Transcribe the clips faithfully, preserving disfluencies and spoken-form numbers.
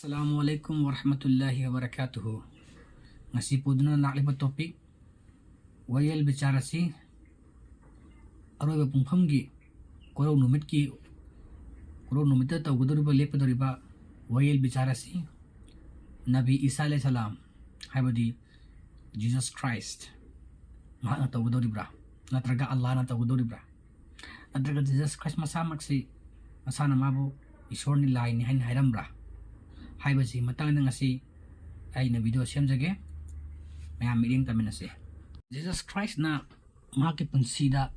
ꯑꯁꯂꯥꯃꯨ ꯑꯂꯥꯏꯀꯨꯝ ꯋꯔꯍꯃꯇꯨꯜꯂꯥꯍꯤ ꯋꯕꯔꯀꯥꯇꯨꯍꯨ꯫ ꯉꯁꯤ ꯄꯨꯗꯨꯅ ꯂꯥꯛꯂꯤꯕ topic, ꯋꯥꯌꯦꯜ ꯕꯤꯆꯥꯔ ꯑꯁꯤ ꯑꯔꯣꯏꯕ ꯄꯨꯡꯐꯝꯒꯤ ꯀꯣꯔꯧ ꯅꯨꯃꯤꯠꯀꯤ, ꯀꯣꯔꯧ ꯅꯨꯃꯤꯠꯇ ꯇꯧꯒꯗꯧꯔꯤꯕ, ꯂꯦꯞꯀꯗꯧꯔꯤꯕ ꯋꯥꯌꯦꯜ ꯕꯤꯆꯥꯔ ꯑꯁꯤ ꯅꯕꯤ ꯏꯁꯥ ꯑꯂꯩꯍꯤ ꯁꯂꯥꯝ, ꯍꯥꯏꯕꯗꯤ Jesus Christ, ꯃꯍꯥꯛꯅ ꯇꯧꯒꯗꯧꯔꯤꯕ꯭ꯔꯥ? ꯅꯠꯇ꯭ꯔꯒ ꯑꯜꯂꯥꯍꯅ ꯇꯧꯒꯗꯧꯔꯤꯕ꯭ꯔꯥ? ꯅꯠꯇ꯭ꯔꯒ Jesus Christ ꯃꯁꯥꯃꯛꯁꯤ, ꯃꯁꯥꯅ ꯃꯥꯕꯨ ꯏꯁꯣꯔꯅꯤ, ꯂꯥꯏꯅꯤ ꯍꯥꯏꯅ ꯍꯥꯏꯔꯝꯕ꯭ꯔꯥ? ꯍꯥꯏꯕꯁꯤ ꯃꯇꯥꯡꯗ ꯉꯁꯤ ꯑꯩꯅ video ꯁꯦꯝꯖꯒꯦ꯫ ꯃꯌꯥꯝ ꯃꯤꯠꯌꯦꯡ ꯇꯝꯃꯤꯟꯅꯁꯤ꯫ Jesus Christꯅ ꯃꯍꯥꯛꯀꯤ ꯄꯨꯟꯁꯤꯗ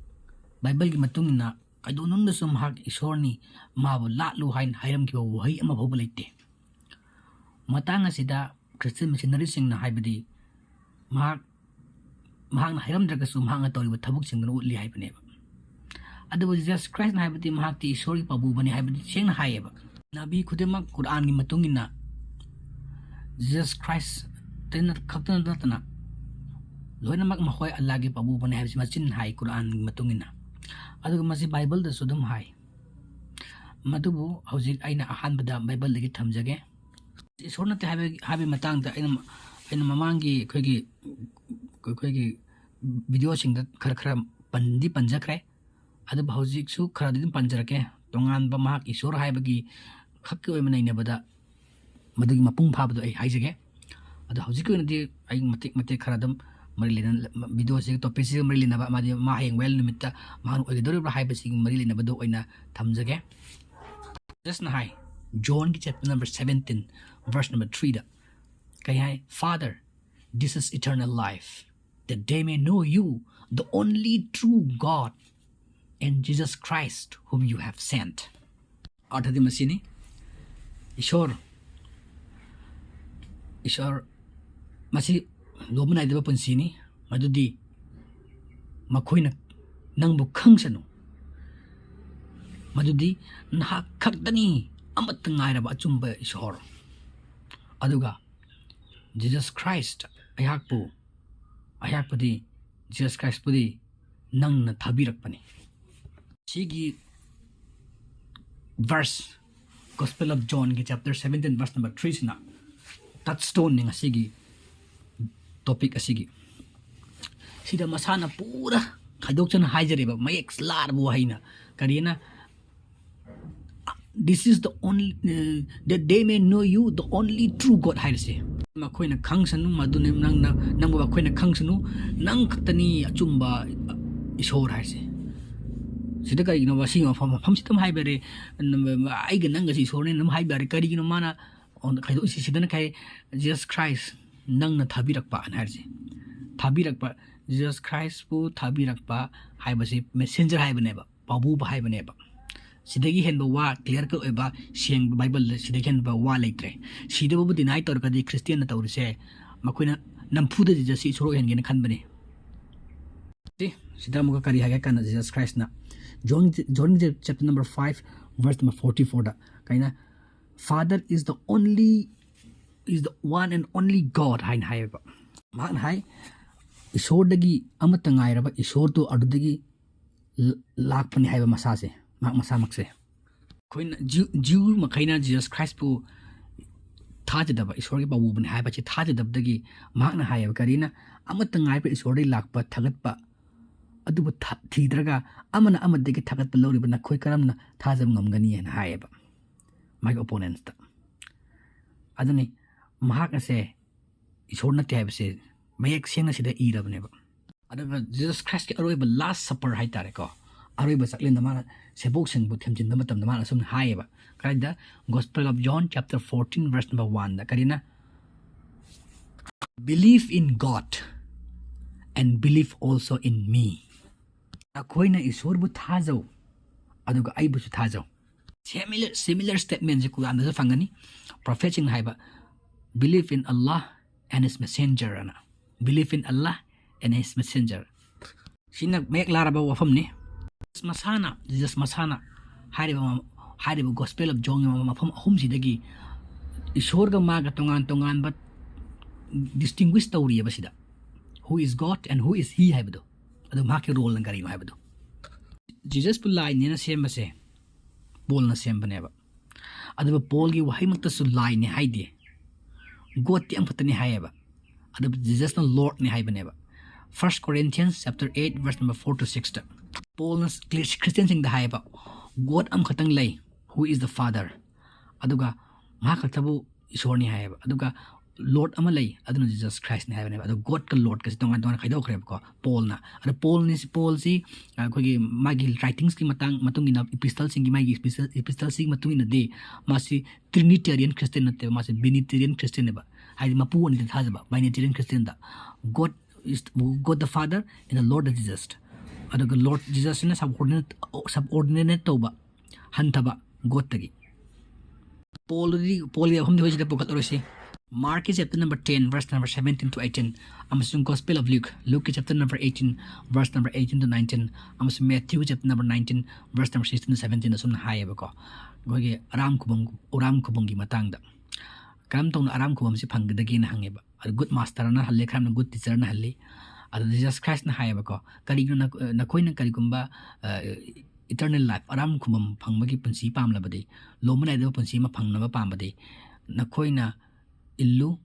ꯕꯥꯏꯕꯜꯒꯤ ꯃꯇꯨꯡ ꯏꯟꯅ ꯀꯩꯗꯧꯅꯨꯡꯗꯁꯨ ꯃꯍꯥꯛ ꯏꯁꯣꯔꯅꯤ, ꯃꯥꯕꯨ ꯂꯥꯠꯂꯨ ꯍꯥꯏꯅ ꯍꯥꯏꯔꯝꯈꯤꯕ ꯋꯥꯍꯩ ꯑꯃ ꯐꯥꯎꯕ ꯂꯩꯇꯦ꯫ ꯃꯇꯥꯡ ꯑꯁꯤꯗ Christian missionaryꯁꯤꯡꯅ ꯍꯥꯏꯕꯗꯤ ꯃꯍꯥꯛ, ꯃꯍꯥꯛꯅ ꯍꯥꯏꯔꯝꯗ꯭ꯔꯒꯁꯨ ꯃꯍꯥꯛꯅ ꯇꯧꯔꯤꯕ ꯊꯕꯛꯁꯤꯡꯗꯨꯅ ꯎꯠꯂꯤ ꯍꯥꯏꯕꯅꯦꯕ꯫ ꯑꯗꯨꯕꯨ Jesus Christꯅ ꯍꯥꯏꯕꯗꯤ ꯃꯍꯥꯛꯇꯤ ꯏꯁꯣꯔꯒꯤ ꯄꯥꯕꯨꯕꯅꯤ ꯍꯥꯏꯕꯗꯤ ꯁꯦꯡꯅ ꯍꯥꯏꯌꯦꯕ꯫ ꯅꯕꯤ ꯈꯨꯗꯤꯡꯃꯛ ꯀꯨꯔꯥꯟꯒꯤ ꯃꯇꯨꯡ ꯏꯟꯅ Jesus Christ ꯈꯛꯇ ꯅꯠꯇꯅ ꯂꯣꯏꯅꯃꯛ ꯃꯈꯣꯏ ꯑꯜꯂꯥꯍꯒꯤ ꯄꯥꯕꯨꯕꯅꯤ ꯍꯥꯏꯕꯁꯤ ꯃꯆꯤꯟ ꯍꯥꯏ ꯀꯨꯔꯥꯟꯒꯤ ꯃꯇꯨꯡ ꯏꯟꯅ꯫ ꯑꯗꯨꯒ ꯃꯁꯤ ꯕꯥꯏꯕꯜꯗꯁꯨ ꯑꯗꯨꯝ ꯍꯥꯏ꯫ ꯃꯗꯨꯕꯨ ꯍꯧꯖꯤꯛ ꯑꯩꯅ ꯑꯍꯥꯟꯕꯗ ꯕꯥꯏꯕꯜꯗꯒꯤ ꯊꯝꯖꯒꯦ꯫ ꯏꯁꯣꯔ ꯅꯠꯇꯦ ꯍꯥꯏꯕꯒꯤ, ꯍꯥꯏꯕꯒꯤ ꯃꯇꯥꯡꯗ ꯑꯩꯅ, ꯑꯩꯅ ꯃꯃꯥꯡꯒꯤ ꯑꯩꯈꯣꯏꯒꯤ, ꯑꯩꯈꯣꯏꯒꯤ videoꯁꯤꯡꯗ ꯈꯔ ꯈꯔ ꯄꯟꯗꯤ ꯄꯟꯖꯈ꯭ꯔꯦ꯫ ꯑꯗꯨꯕꯨ ꯍꯧꯖꯤꯛꯁꯨ ꯈꯔꯗꯤ ꯑꯗꯨꯝ ꯄꯟꯖꯔꯛꯀꯦ꯫ ꯇꯣꯉꯥꯟꯕ ꯃꯍꯥꯛ ꯏꯁꯣꯔ ꯍꯥꯏꯕꯒꯤ ꯈꯛꯀꯤ ꯑꯣꯏꯕ ꯅꯩꯅꯕꯗ ꯃꯗꯨꯒꯤ ꯃꯄꯨꯡ ꯐꯥꯕꯗꯣ ꯑꯩ ꯍꯥꯏꯖꯒꯦ꯫ ꯑꯗꯣ ꯍꯧꯖꯤꯛꯀꯤ ꯑꯣꯏꯅꯗꯤ ꯑꯩ ꯃꯇꯦꯛ ꯃꯇꯦꯛ ꯈꯔ ꯑꯗꯨꯝ ꯃꯔꯤ ꯂꯩꯅ, videoꯁꯤꯒ topicꯁꯤꯒ ꯃꯔꯤ ꯂꯩꯅꯕ, ꯑꯃꯗꯤ ꯃꯥ ꯍꯌꯦꯡ ꯋꯥꯌꯦꯜ ꯅꯨꯃꯤꯠꯇ ꯃꯍꯥꯛꯅ ꯑꯣꯏꯒꯗꯧꯔꯤꯕ꯭ꯔꯥ ꯍꯥꯏꯕꯁꯤꯒꯤ ꯃꯔꯤ ꯂꯩꯅꯕꯗꯣ ꯑꯣꯏꯅ ꯊꯝꯖꯒꯦ꯫ Christꯅ ꯍꯥꯏ, Johnꯒꯤ chapter number seventeen, verse number threeꯗ ꯀꯩ ꯍꯥꯏ? "Father, this is eternal life, that they may know you, the only true God, and Jesus Christ whom you have sent." ꯑꯔꯊꯗꯤ ꯃꯁꯤꯅꯤ, ꯏꯁꯣꯔ, ꯏꯁꯣꯔ, ꯃꯁꯤ ꯂꯣꯝꯕ ꯅꯥꯏꯗꯕ ꯄꯨꯟꯁꯤꯅꯤ, ꯃꯗꯨꯗꯤ ꯃꯈꯣꯏꯅ ꯅꯪꯕꯨ ꯈꯪꯁꯅꯨ, ꯃꯗꯨꯗꯤ ꯅꯍꯥꯛ ꯈꯛꯇꯅꯤ, ꯑꯃꯠꯇ ꯉꯥꯏꯔꯕ ꯑꯆꯨꯝꯕ ꯏꯁꯣꯔ꯫ ꯑꯗꯨꯒ Jesus Christ, ꯑꯩꯍꯥꯛꯄꯨ, ꯑꯩꯍꯥꯛꯄꯨꯗꯤ, Jesus Christꯄꯨꯗꯤ ꯅꯪꯅ ꯊꯥꯕꯤꯔꯛꯄꯅꯤ꯫ ꯁꯤꯒꯤ verse Gospel of Johnꯒꯤ chapter seventeen verse number threeꯁꯤꯅ touchstoneꯅꯤ ꯉꯁꯤꯒꯤ topic ꯑꯁꯤꯒꯤ꯫ ꯁꯤꯗ ꯃꯁꯥꯅ ꯄꯨꯔꯥ ꯈꯥꯏꯗꯣꯛꯆꯅ ꯍꯥꯏꯖꯔꯦꯕ, ꯃꯌꯦꯛ ꯂꯥꯔꯕ ꯋꯥꯍꯩꯅ꯫ ꯀꯔꯤꯅ? "This is the only, uh, that they may know you, the only true God" ꯍꯥꯏꯔꯤꯁꯦ꯫ ꯃꯈꯣꯏꯅ ꯈꯪꯁꯅꯨ, ꯃꯗꯨꯅꯤ ꯅꯪꯅ, ꯅꯪꯕꯨ ꯃꯈꯣꯏꯅ ꯈꯪꯁꯅꯨ, ꯅꯪ ꯈꯛꯇꯅꯤ ꯑꯆꯨꯝꯕ ꯏꯁꯣꯔ ꯍꯥꯏꯔꯤꯁꯦ꯫ ꯁꯤꯗ ꯀꯔꯤꯒꯤꯅꯣꯕ? ꯁꯤꯒꯤ ꯃꯐꯝ, ꯃꯐꯝꯁꯤꯗ ꯑꯃ ꯍꯥꯏꯕꯔꯦ, "ꯑꯩꯒ ꯅꯪꯒꯁꯤ ꯏꯁꯣꯔꯅꯤ" ꯑꯗꯨꯝ ꯍꯥꯏꯕ ꯌꯥꯔꯦ꯫ ꯀꯔꯤꯒꯤꯅꯣ ꯃꯥꯅ ꯈꯥꯏꯗꯣꯛꯏꯁꯤ? ꯁꯤꯗꯅ ꯀꯩ, "Jesus Christ, ꯅꯪꯅ ꯊꯥꯕꯤꯔꯛꯄ" ꯑꯅ ꯍꯥꯏꯔꯤꯁꯦ꯫ ꯊꯥꯕꯤꯔꯛꯄ, Jesus Christꯄꯨ ꯊꯥꯕꯤꯔꯛꯄ ꯍꯥꯏꯕꯁꯤ messenger ꯍꯥꯏꯕꯅꯦꯕ, ꯄꯥꯎꯕꯨꯕ ꯍꯥꯏꯕꯅꯦꯕ꯫ ꯁꯤꯗꯒꯤ ꯍꯦꯟꯕ ꯋꯥ, clear cut ꯑꯣꯏꯕ, ꯁꯦꯡꯕ Bibleꯗ ꯁꯤꯗꯒꯤ ꯍꯦꯟꯕ ꯋꯥ ꯂꯩꯇ꯭ꯔꯦ꯫ ꯁꯤꯗꯕꯨ deny ꯇꯧꯔꯒꯗꯤ Christianꯅ ꯇꯧꯔꯤꯁꯦ, ꯃꯈꯣꯏꯅ ꯅꯝꯐꯨꯗ Jesusꯁꯤ ꯏꯁꯣꯔ ꯑꯣꯏꯍꯟꯒꯦꯅ ꯈꯟꯕꯅꯤ꯫ ꯁꯤ, ꯁꯤꯗ ꯑꯃꯨꯛꯀ ꯀꯔꯤ ꯍꯥꯏꯒꯦ ꯀꯥꯟꯗ Jesus Christꯅ John, John chapter number five verse number forty fourꯗ ꯀꯩꯅ, "Father is the only, is the one and only God" ꯍꯥꯏꯅ ꯍꯥꯏꯌꯦꯕ꯫ ꯃꯍꯥꯛꯅ ꯍꯥꯏ, "ꯏꯁꯣꯔꯗꯒꯤ ꯑꯃꯠꯇ ꯉꯥꯏꯔꯕ ꯏꯁꯣꯔꯗꯨ ꯑꯗꯨꯗꯒꯤ ꯂ-, ꯂꯥꯛꯄꯅꯤ" ꯍꯥꯏꯕ ꯃꯁꯥꯁꯦ, ꯃꯍꯥꯛ ꯃꯁꯥꯃꯛꯁꯦ꯫ ꯑꯩꯈꯣꯏꯅ Jew, Jew ꯃꯈꯩꯅ Jesus Christꯄꯨ ꯊꯥꯖꯗꯕ, ꯏꯁꯣꯔꯒꯤ ꯄꯥꯎꯕꯨꯕꯅꯤ ꯍꯥꯏꯕꯁꯤ ꯊꯥꯖꯗꯕꯗꯒꯤ ꯃꯍꯥꯛꯅ ꯍꯥꯏꯌꯦꯕ, ꯀꯔꯤꯅ? "ꯑꯃꯠꯇ ꯉꯥꯏꯕ ꯏꯁꯣꯔꯗꯒꯤ ꯂꯥꯛꯄ ꯊꯥꯒꯠꯄ ꯑꯗꯨꯕꯨ ꯊ-, ꯊꯤꯗ꯭ꯔꯒ ꯑꯃꯅ ꯑꯃꯗꯒꯤ ꯊꯥꯒꯠꯄ ꯂꯧꯔꯤꯕ ꯅꯈꯣꯏ ꯀꯔꯝꯅ ꯊꯥꯖꯕ ꯉꯝꯒꯅꯤ?" ꯍꯥꯏꯅ ꯍꯥꯏꯌꯦꯕ, ꯃꯥꯒꯤ opponentsꯇ꯫ ꯑꯗꯨꯅꯤ, ꯃꯍꯥꯛ ꯑꯁꯦ ꯏꯁꯣꯔ ꯅꯠꯇꯦ ꯍꯥꯏꯕꯁꯦ ꯃꯌꯦꯛ ꯁꯦꯡꯅ ꯁꯤꯗ ꯏꯔꯕꯅꯦꯕ꯫ ꯑꯗꯨꯒ Jesus Christꯀꯤ ꯑꯔꯣꯏꯕ last supper ꯍꯥꯏꯇꯥꯔꯦꯀꯣ, ꯑꯔꯣꯏꯕ ꯆꯥꯛꯂꯦꯟꯗ ꯃꯥꯅ ꯁꯦꯕꯣꯛꯁꯤꯡꯕꯨ ꯊꯦꯝꯖꯤꯟꯕ ꯃꯇꯝꯗ ꯃꯥꯅ ꯑꯁꯨꯝꯅ ꯍꯥꯏꯌꯦꯕ, ꯀꯗꯥꯏꯗ? Gospel of John chapter fourteen verse number oneꯗ꯫ ꯀꯔꯤꯅ? "Believe in God and believe also in me." "ꯅꯈꯣꯏꯅ ꯏꯁꯣꯔꯕꯨ ꯊꯥꯖꯧ, ꯑꯗꯨꯒ ꯑꯩꯕꯨꯁꯨ ꯊꯥꯖꯧ"꯫ Similar, similar statementꯁꯦ ꯀꯨꯔꯥꯟꯗꯁꯨ ꯐꯪꯒꯅꯤ꯫ Prophetꯁꯤꯡꯅ ꯍꯥꯏꯕ, "Believe in Allah and His Messenger" ꯑꯅ꯫ "Believe in Allah and His Messenger." ꯁꯤꯅ ꯃꯌꯦꯛ ꯂꯥꯔꯕ ꯋꯥꯐꯝꯅꯤ꯫ ꯃꯁꯥꯅ, Jesus ꯃꯁꯥꯅ ꯍꯥꯏꯔꯤꯕ ꯃ-, ꯍꯥꯏꯔꯤꯕ Gospel of Johnꯒꯤ ꯃ-, ꯃꯐꯝ ꯑꯍꯨꯝꯁꯤꯗꯒꯤ ꯏꯁꯣꯔꯒ ꯃꯥꯒ ꯇꯣꯉꯥꯟ ꯇꯣꯉꯥꯟꯕ distinguish ꯇꯧꯔꯤꯑꯕ ꯁꯤꯗ꯫ Who is God and who is he ꯍꯥꯏꯕꯗꯣ꯫ ꯑꯗꯨ ꯃꯍꯥꯛꯀꯤ roleꯅ ꯀꯔꯤꯅꯣ ꯍꯥꯏꯕꯗꯣ꯫ Jesusꯄꯨ ꯂꯥꯏꯅꯦꯅ ꯁꯦꯝꯕꯁꯦ ꯄꯣꯜꯅ ꯁꯦꯝꯕꯅꯦꯕ꯫ ꯑꯗꯨꯕꯨ ꯄꯣꯜꯒꯤ ꯋꯥꯍꯩꯃꯛꯇꯁꯨ ꯂꯥꯏꯅꯤ ꯍꯥꯏꯗꯦ꯫ ꯒꯣꯠꯇꯤ ꯑꯃꯈꯛꯇꯅꯤ ꯍꯥꯏꯌꯦꯕ꯫ ꯑꯗꯨꯕꯨ ꯖꯤꯖꯁꯅ ꯂꯣꯔꯗꯅꯤ ꯍꯥꯏꯕꯅꯦꯕ꯫ First Corinthians chapter eight verse number four to sixꯇ ꯄꯣꯜꯅ ꯈ꯭ꯔꯤꯁꯇꯤꯌꯟꯁꯤꯡꯗ ꯍꯥꯏꯌꯦꯕ, ꯒꯣꯠ ꯑꯃꯈꯛꯇꯪ ꯂꯩ, who is the Father, ꯑꯗꯨꯒ ꯃꯍꯥꯛ ꯈꯛꯇꯕꯨ ꯏꯁꯣꯔꯅꯤ ꯍꯥꯏꯌꯦꯕ꯫ ꯑꯗꯨꯒ ꯂꯣꯔꯗ ꯑꯃ ꯂꯩ, ꯑꯗꯨꯅ ꯖꯤꯖꯁ ꯈ꯭ꯔꯥꯏꯁꯅꯤ ꯍꯥꯏꯕꯅꯦꯕ꯫ ꯑꯗꯣ ꯒꯣꯠꯀ ꯂꯣꯔꯗꯀꯁꯤ ꯇꯣꯉꯥꯟ ꯇꯣꯉꯥꯟꯅ ꯈꯥꯏꯗꯣꯛꯈ꯭ꯔꯦꯕꯀꯣ ꯄꯣꯜꯅ꯫ ꯑꯗꯣ ꯄꯣꯜꯅꯤ, ꯄꯣꯜꯁꯤ ꯑꯩꯈꯣꯏꯒꯤ ꯃꯥꯒꯤ ꯔꯥꯏꯇꯤꯡꯁꯀꯤ ꯃꯇꯥꯡ ꯃꯇꯨꯡ ꯏꯟꯅ, ꯏꯄꯤꯁꯇꯜꯁꯤꯡꯒꯤ, ꯃꯥꯒꯤ ꯏꯄꯤꯁꯇꯜꯁꯤꯒꯤ ꯃꯇꯨꯡ ꯏꯟꯅꯗꯤ ꯃꯥꯁꯤ ꯇ꯭ꯔꯤꯅꯤꯇꯦꯔꯤꯌꯟ ꯈ꯭ꯔꯤꯁꯇꯤꯌꯟ ꯅꯠꯇꯦꯕ, ꯃꯥꯁꯤ ꯕꯤꯅꯤꯇꯦꯔꯤꯌꯟ ꯈ꯭ꯔꯤꯁꯇꯤꯌꯟꯅꯦꯕ꯫ ꯍꯥꯏꯗꯤ ꯃꯄꯨ ꯑꯅꯤꯗ ꯊꯥꯖꯕ, ꯕꯥꯏꯅꯤꯇꯦꯔꯤꯌꯟ ꯈ꯭ꯔꯤꯁꯇꯤꯌꯟꯗ꯫ God is, God the Father and the Lord the Jesus꯫ ꯑꯗꯨꯒ ꯂꯣꯔꯗ ꯖꯤꯖꯁꯁꯤꯅ ꯁꯕꯑꯣꯔꯗꯤꯅꯦꯠ, ꯁꯕꯑꯣꯔꯗꯤꯅꯦꯠ ꯇꯧꯕ, ꯍꯟꯊꯕ ꯒꯣꯠꯇꯒꯤ꯫ ꯄꯣꯜꯗꯨꯗꯤ, ꯄꯣꯜꯒꯤ ꯋꯥꯐꯝꯗꯤ ꯑꯩꯈꯣꯏ ꯁꯤꯗ ꯄꯨꯈꯠꯂꯔꯣꯏꯁꯤ꯫ ꯃꯥꯔꯛꯀꯤ chapter number ten, verse number seventeen to eighteen, ꯑꯃꯁꯨꯡ Gospel of Luke, ꯂꯨꯛꯀꯤ chapter number eighteen, verse number eighteen to nineteen, ꯑꯃꯁꯨꯡ ꯃꯦꯊ꯭ꯌꯨꯒꯤ chapter number nineteen, verse number sixteen to seventeen ꯑꯁꯨꯝꯅ ꯍꯥꯏꯌꯦꯕꯀꯣ꯫ ꯑꯩꯈꯣꯏꯒꯤ ꯑꯔꯥꯝ ꯈꯨꯕꯝ, ꯑꯔꯥꯝ ꯈꯨꯕꯝꯒꯤ ꯃꯇꯥꯡꯗ꯫ ꯀꯔꯝ ꯇꯧꯅ ꯑꯔꯥꯝ ꯈꯨꯕꯝꯁꯤ ꯐꯪꯒꯗꯒꯦꯅ ꯍꯪꯉꯦꯕ꯫ ꯑꯗꯨ ꯒꯨꯗ ꯃꯥꯁꯇꯔꯅ ꯍꯜꯂꯦ, ꯈꯔꯅ ꯒꯨꯗ ꯇꯤꯆꯔꯅ ꯍꯜꯂꯤ꯫ ꯑꯗꯨ ꯖꯤꯖꯁ ꯈ꯭ꯔꯥꯏꯁꯅ ꯍꯥꯏꯌꯦꯕꯀꯣ, "ꯀꯔꯤꯒꯤꯅꯣ ꯅꯈꯣ-, ꯅꯈꯣꯏꯅ ꯀꯔꯤꯒꯨꯝꯕ, ꯑ, ꯏꯇꯔꯅꯦꯜ ꯂꯥꯏꯐ, ꯑꯔꯥꯝ ꯈꯨꯕꯝ ꯐꯪꯕꯒꯤ ꯄꯨꯟꯁꯤ ꯄꯥꯝꯂꯕꯗꯤ, ꯂꯣꯝꯕ ꯅꯥꯏꯗꯕ ꯄꯨꯟꯁꯤ ꯑꯃ ꯐꯪꯅꯕ ꯄꯥꯝꯕꯗꯤ, ꯅꯈꯣꯏꯅ ꯏꯜꯂꯨ,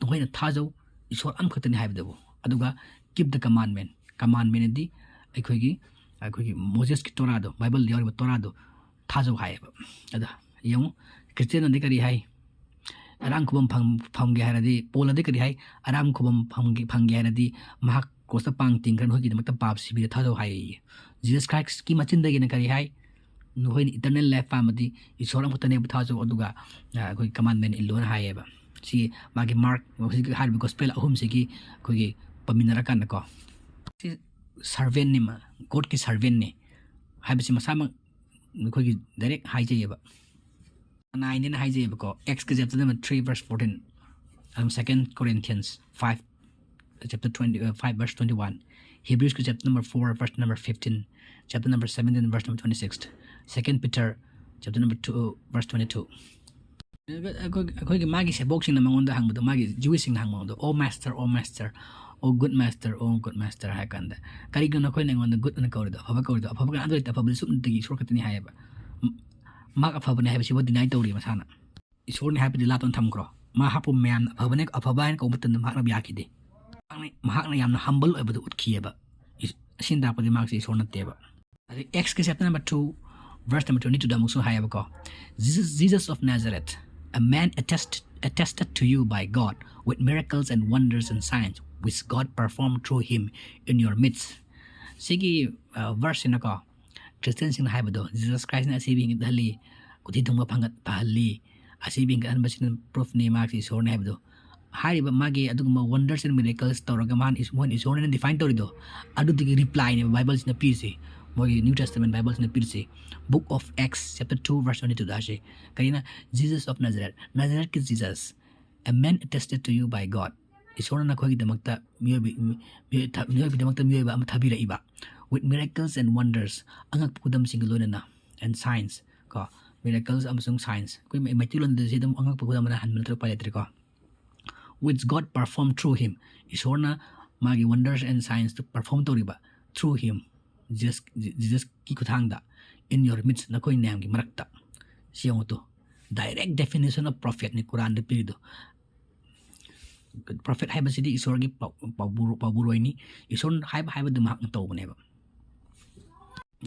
ꯅꯈꯣꯏꯅ ꯊꯥꯖꯧ, ꯏꯁꯣꯔ ꯑꯃꯈꯛꯇꯅꯤ ꯍꯥꯏꯕꯗꯨꯕꯨ꯫ ꯑꯗꯨꯒ keep the commandment꯫ Commandment ꯑꯗꯤ ꯑꯩꯈꯣꯏꯒꯤ, ꯑꯩꯈꯣꯏꯒꯤ ꯃꯣꯖꯦꯁꯀꯤ ꯇꯣꯔꯥꯗꯣ, ꯕꯥꯏꯕꯜꯗ ꯌꯥꯎꯔꯤꯕ ꯇꯣꯔꯥꯗꯣ ꯊꯥꯖꯧ" ꯍꯥꯏꯌꯦꯕ꯫ ꯑꯗ ꯌꯦꯡꯉꯨ, ꯈ꯭ꯔꯤꯁꯇꯤꯌꯟꯅꯗꯤ ꯀꯔꯤ ꯍꯥꯏ? ꯑꯔꯥꯝ ꯈꯨꯕꯝ ꯐꯪ-, ꯐꯪꯒꯦ ꯍꯥꯏꯔꯗꯤ, ꯄꯣꯜꯅꯗꯤ ꯀꯔꯤ ꯍꯥꯏ? ꯑꯔꯥꯝ ꯈꯨꯕꯝ ꯐꯪꯒꯦ, ꯐꯪꯒꯦ ꯍꯥꯏꯔꯗꯤ ꯃꯍꯥꯛ ꯀ꯭ꯔꯣꯁꯇ ꯄꯥꯡ ꯇꯤꯡꯈ꯭ꯔ ꯅꯈꯣꯏꯒꯤꯗꯃꯛꯇ ꯄꯥꯞ ꯁꯤꯕꯤꯔ ꯊꯥꯖꯧ ꯍꯥꯏꯌꯦ꯫ ꯖꯤꯖꯁ ꯈ꯭ꯔꯥꯏꯁꯀꯤ ꯃꯆꯤꯟꯗꯒꯤꯅ ꯀꯔꯤ ꯍꯥꯏ? "ꯅꯈꯣꯏꯅ ꯏꯇꯔꯅꯦꯜ ꯂꯥꯏꯐ ꯄꯥꯝꯃꯗꯤ ꯏꯁꯣꯔ ꯑꯃꯈꯛꯇꯅꯦꯕ ꯊꯥꯖꯧ, ꯑꯗꯨꯒ, ꯑ, ꯑꯩꯈꯣꯏ ꯀꯃꯥꯟꯃꯦꯟ ꯏꯜꯂꯣꯅ" ꯍꯥꯏꯌꯦꯕ꯫ ꯁꯤ ꯃꯥꯒꯤ ꯃꯥꯔꯛ, ꯍꯧꯖꯤꯛ ꯍꯥꯏꯔꯤꯕ ꯒꯣꯁꯄꯦꯜ ꯑꯍꯨꯝꯁꯤꯒꯤ ꯑꯩꯈꯣꯏꯒꯤ ꯄꯥꯃꯤꯟꯅꯔꯀꯥꯟꯗꯀꯣ꯫ ꯁꯤ ꯁꯔꯚꯦꯟꯅꯤ, ꯃꯥ ꯒꯣꯗꯀꯤ ꯁꯔꯚꯦꯟꯅꯤ ꯍꯥꯏꯕꯁꯤ ꯃꯁꯥꯃꯛ ꯑꯩꯈꯣꯏꯒꯤ ꯗꯥꯏꯔꯦꯛ ꯍꯥꯏꯖꯩꯌꯦꯕ꯫ ꯅꯥꯏꯟꯅꯦꯅ ꯍꯥꯏꯖꯩꯌꯦꯕꯀꯣ꯫ ꯑꯦꯛꯁꯀꯤ chapter number three verse fourteen, ꯑꯗꯨꯝ second Corinthians five, chapter twenty, uh, five verse twenty one, ꯍꯤꯕ꯭ꯔꯨꯁꯀꯤ chapter number four verse number fifteen, chapter number seventeen verse number twenty six, second Peter chapter number two verse twenty two. ꯑꯩꯈꯣꯏ, ꯑꯩꯈꯣꯏꯒꯤ ꯃꯥꯒꯤ ꯁꯦꯕꯣꯛꯁꯤꯡꯅ ꯃꯉꯣꯟꯗ ꯍꯪꯕꯗꯣ, ꯃꯥꯒꯤ ꯖ꯭ꯌꯨꯁꯁꯤꯡꯅ ꯍꯪꯕꯗꯣ, "ꯑꯣ master, ꯑꯣ master, ꯑꯣ good master, ꯑꯣ ꯒꯨꯗ ꯃꯥꯁꯇꯔ" ꯍꯥꯏ ꯀꯥꯟꯗ, "ꯀꯔꯤꯒꯤꯅꯣ ꯅꯈꯣꯏꯅ ꯑꯩꯉꯣꯟꯗ ꯒꯨꯗ ꯑꯅ ꯀꯧꯔꯤꯗꯣ, ꯑꯐꯕ ꯀꯧꯔꯤꯗꯣ? ꯑꯐꯕ ꯀꯅꯥ ꯂꯩꯇꯦ, ꯑꯐꯕꯗꯤ ꯁꯨꯞꯅꯇꯒꯤ ꯏꯁꯣꯔ ꯈꯛꯇꯅꯤ" ꯍꯥꯏꯌꯦꯕ꯫ ꯎꯝ, ꯃꯍꯥꯛ ꯑꯐꯕꯅꯦ ꯍꯥꯏꯕꯁꯤꯕꯨ deny ꯇꯧꯔꯤ ꯃꯁꯥꯅ꯫ ꯏꯁꯣꯔꯅꯤ ꯍꯥꯏꯕꯗꯤ ꯂꯥꯞꯇꯅ ꯊꯝꯈ꯭ꯔꯣ꯫ ꯃꯥ ꯍꯥꯞꯄ ꯃꯌꯥꯝꯅ ꯑꯐꯕꯅꯦ, ꯑꯐꯕ ꯍꯥꯏꯅ ꯀꯧꯕ ꯃꯇꯝꯗ ꯃꯍꯥꯛꯅ ꯌꯥꯈꯤꯗꯦ꯫ ꯃꯍꯥꯛꯅ, ꯃꯍꯥꯛꯅ ꯌꯥꯝꯅ humble ꯑꯣꯏꯕꯗꯨ ꯎꯠꯈꯤꯑꯕ꯫ ꯏꯁ-, ꯑꯁꯤꯅ ꯇꯥꯛꯄꯗꯤ ꯃꯍꯥꯛꯁꯦ ꯏꯁꯣꯔ ꯅꯠꯇꯦꯕ꯫ ꯑꯗꯩ Acts ꯀꯤ chapter number two, verse number twenty two ꯗ ꯑꯃꯨꯛꯁꯨ ꯍꯥꯏꯌꯦꯕꯀꯣ, Jesus, Jesus of Nazareth, a man attested, attested to you by God with miracles and wonders and signs, which God performed through him in your midst. ꯁꯤꯒꯤ, ꯑ, verse ꯁꯤꯅꯀꯣ, ꯈ꯭ꯔꯤꯁꯇꯤꯌꯟꯁꯤꯡꯅ ꯍꯥꯏꯕꯗꯣ, Jesus Christ ꯅ ꯑꯁꯤꯕ ꯍꯤꯡꯒꯠꯍꯜꯂꯤ, ꯀꯣꯊꯤ ꯊꯨꯡꯕ ꯐꯪꯒꯠ-, ꯐꯍꯜꯂꯤ, ꯑꯁꯤꯕ ꯍꯤꯡꯒꯠꯍꯟꯕꯁꯤꯅ proof ꯅꯤ ꯃꯍꯥꯛꯁꯤ ꯏꯁꯣꯔꯅꯤ ꯍꯥꯏꯕꯗꯣ꯫ ꯍꯥꯏꯔꯤꯕ ꯃꯥꯒꯤ ꯑꯗꯨꯒꯨꯝꯕ wonders and miracles ꯇꯧꯔꯒ ꯃꯥꯅ ꯏꯁ-, ꯃꯣꯏꯅ ꯏꯁꯣꯔꯅꯦꯅ define ꯇꯧꯔꯤꯗꯣ, ꯑꯗꯨꯗꯨꯒꯤ reply ꯅꯦꯕ Bible ꯁꯤꯅ ꯄꯤꯔꯤꯁꯤ, ꯃꯣꯏꯒꯤ New Testament Bible ꯁꯤꯅ ꯄꯤꯔꯤꯁꯤ꯫ Book of Acts chapter two verse twenty two ꯗ ꯍꯥꯏꯁꯤ ꯀꯔꯤꯅ? Jesus of Nazareth, ꯅꯥꯖꯔꯦꯠꯀꯤ Jesus, a man attested to you by God, ꯏꯁꯣꯔꯅ ꯅꯈꯣꯏꯒꯤꯗꯃꯛꯇ ꯃꯤꯑꯣꯏꯕ, ꯃꯤꯑꯣꯏ-, ꯊ-, ꯃꯤꯑꯣꯏꯕꯒꯤꯗꯃꯛꯇ ꯃꯤꯑꯣꯏꯕ ꯑꯃ ꯊꯥꯕꯤꯔꯛꯏꯕ, with miracles and wonders, ꯑꯉꯛꯄ ꯈꯨꯗꯝꯁꯤꯡꯒ ꯂꯣꯏꯅꯅ, and signs, ꯀꯣ, miracles ꯑꯃꯁꯨꯡ signs꯫ ꯑꯩꯈꯣꯏ ꯃꯩ-, ꯃꯩꯇꯩꯂꯣꯟꯗꯗꯤ ꯁꯤ ꯑꯗꯨꯝ ꯑꯉꯛꯄ ꯈꯨꯗꯝ ꯑꯃꯅ ꯍꯟꯕ ꯅꯠꯇ꯭ꯔꯒ ꯎꯄꯥꯏ ꯂꯩꯇ꯭ꯔꯦꯀꯣ꯫ Which God performed through him, ꯏꯁꯣꯔꯅ ꯃꯥꯒꯤ wonders and signs two perform ꯇꯧꯔꯤꯕ, through him, Jesus, Jesus ꯀꯤ ꯈꯨꯠꯊꯥꯡꯗ, in your midst, ꯅꯈꯣꯏ ꯃꯌꯥꯝꯒꯤ ꯃꯔꯛꯇ꯫ ꯁꯤ ꯌꯦꯡꯉꯨ two, direct definition of prophet ꯅꯤ ꯀꯨꯔꯥꯟꯗ ꯄꯤꯔꯤꯗꯣ꯫ Prophet ꯍꯥꯏꯕꯁꯤꯗꯤ ꯏꯁꯣꯔꯒꯤ ꯄꯥꯎ-, ꯄꯥꯎꯕꯨ-, ꯄꯥꯎꯕꯨꯔꯣꯏꯅꯤ꯫ ꯏꯁꯣꯔ ꯍꯥꯏꯕ, ꯍꯥꯏꯕꯗꯨ ꯃꯍꯥꯛꯅ ꯇꯧꯕꯅꯦꯕ꯫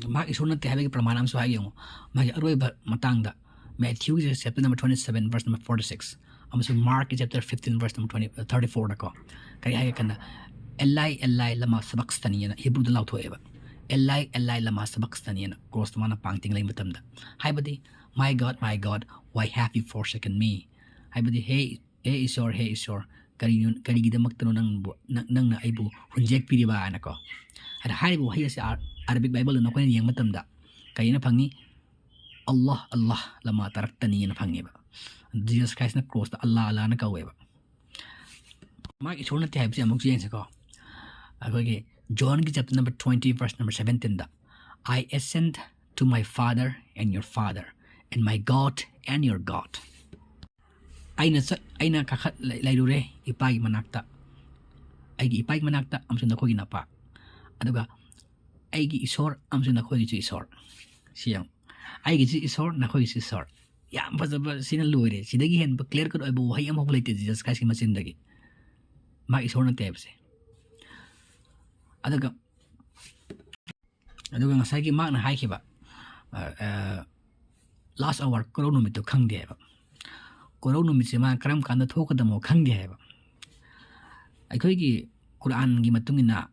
ꯃꯍꯥꯛ ꯏꯁꯣꯔ ꯅꯠꯇꯦ ꯍꯥꯏꯕꯒꯤ ꯄ꯭ꯔꯃꯥꯟ ꯑꯃꯁꯨ ꯍꯥꯏꯒꯦ ꯌꯦꯡꯉꯨ꯫ ꯃꯥꯒꯤ ꯑꯔꯣꯏꯕ ꯃꯇꯥꯡꯗ, Matthew ꯒꯤ chapter number twenty seven, verse number forty six, ꯑꯃꯁꯨꯡ Mark ꯀꯤ chapter fifteen, verse number twenty, thirty four ꯗꯀꯣ, ꯀꯔꯤ ꯍꯥꯏꯒꯦ ꯀꯥꯟꯗ, "ꯑꯦꯂꯥꯏ, ꯑꯦꯂꯥꯏ, ꯂꯃꯥ ꯁꯕꯛꯁꯇꯅꯤ" ꯍꯥꯏꯅ ꯍꯤꯕ꯭ꯔꯨꯗ ꯂꯥꯎꯊꯣꯛꯑꯦꯕ꯫ "ꯑꯦꯂꯥꯏ, ꯑꯦꯂꯥꯏ, ꯂꯃꯥ ꯁꯕꯛꯁꯇꯅꯤ" ꯍꯥꯏꯅ cross ꯇ ꯃꯥꯅ ꯄꯥꯡ ꯇꯤꯡꯂꯩ ꯃꯇꯝꯗ꯫ ꯍꯥꯏꯕꯗꯤ, "My God, my God, why have you forsaken me?" ꯍꯥꯏꯕꯗꯤ, "ꯍꯦ, ꯍꯦ ꯏꯁꯣꯔ, ꯍꯦ ꯏꯁꯣꯔ, ꯀꯔꯤꯅꯣ, ꯀꯔꯤꯒꯤꯗꯃꯛꯇꯅꯣ ꯅꯪꯕꯨ, ꯅꯪ-, ꯅꯪꯅ ꯑꯩꯕꯨ ꯍꯨꯟꯖꯦꯛꯄꯤꯔꯤꯕ?" ꯍꯥꯏꯅꯀꯣ꯫ ꯑꯗ ꯍꯥꯏꯔꯤꯕ ꯋꯥꯍꯩ ꯑꯁꯤ ꯑꯥꯔ-, Arabic Bible ꯗ ꯅꯈꯣꯏꯅ ꯌꯦꯡꯕ ꯃꯇꯝꯗ ꯀꯔꯤꯅ ꯐꯪꯉꯤ? "ꯑꯜꯂꯥꯍ, ꯑꯜꯂꯥꯍ, ꯂꯃꯥ ꯇꯔꯛꯇꯅꯤ" ꯍꯥꯏꯅ ꯐꯪꯉꯦꯕ꯫ Jesus Christ ꯅ cross ꯇ "ꯑꯜꯂꯥꯍ, ꯑꯜꯂꯥꯍ" ꯍꯥꯏꯅ ꯀꯧꯋꯦꯕ꯫ ꯃꯥꯒꯤ ꯏꯁꯣꯔ ꯅꯠꯇꯦ ꯍꯥꯏꯕꯁꯤ ꯑꯃꯨꯛꯁꯨ ꯌꯦꯡꯁꯤꯀꯣ꯫ ꯑꯩꯈꯣꯏꯒꯤ John ꯒꯤ chapter number twenty, verse number seventeen the, "I ascend to my Father and your Father, and my God and your God." ꯑꯩꯅ ꯆꯠ-, ꯑꯩꯅ ꯀꯥꯈꯠ-, ꯂꯩ-, ꯂꯩꯔꯨꯔꯦ ꯏꯄꯥꯒꯤ ꯃꯅꯥꯛꯇ, ꯑꯩꯒꯤ ꯏꯄꯥꯒꯤ ꯃꯅꯥꯛꯇ ꯑꯃꯁꯨꯡ ꯅꯈꯣꯏꯒꯤ ꯅꯄꯥ, ꯑꯗꯨꯒ ꯑꯩꯒꯤ ꯏꯁꯣꯔ ꯑꯃꯁꯨꯡ ꯅꯈꯣꯏꯒꯤꯁꯨ ꯏꯁꯣꯔ꯫ ꯁꯤ ꯌꯦꯡꯉꯨ꯫ ꯑꯩꯒꯤꯁꯤ ꯏꯁꯣꯔ, ꯅꯈꯣꯏꯒꯤꯁꯤ ꯏꯁꯣꯔ꯫ ꯌꯥꯝ ꯐꯖꯕ, ꯁꯤꯅ ꯂꯣꯏꯔꯦ꯫ ꯁꯤꯗꯒꯤ ꯍꯦꯟꯕ clear cut ꯑꯣꯏꯕ ꯋꯥꯍꯩ ꯑꯃꯐꯥꯎ ꯂꯩꯇꯦ ꯖꯤꯖꯁ ꯈ꯭ꯔꯥꯏꯁꯀꯤ ꯃꯆꯤꯟꯗꯒꯤ꯫ ꯃꯥ ꯏꯁꯣꯔ ꯅꯠꯇꯦ ꯍꯥꯏꯕꯁꯦ꯫ ꯑꯗꯨꯒ ꯑꯗꯨꯒ ꯉꯁꯥꯏꯒꯤ ꯃꯥꯅ ꯍꯥꯏꯈꯤꯕ, ꯑ, ꯑ, last hour, ꯀꯣꯔꯧ ꯅꯨꯃꯤꯠꯇꯣ ꯈꯪꯗꯦ ꯍꯥꯏꯕ꯫ ꯀꯣꯔꯧ ꯅꯨꯃꯤꯠꯁꯦ ꯃꯥ ꯀꯔꯝ ꯀꯥꯟꯗ ꯊꯣꯛꯀꯗꯕꯅꯣ ꯈꯪꯗꯦ ꯍꯥꯏꯕ꯫ ꯑꯩꯈꯣꯏꯒꯤ ꯀꯨꯔꯥꯟꯒꯤ ꯃꯇꯨꯡ ꯏꯟꯅ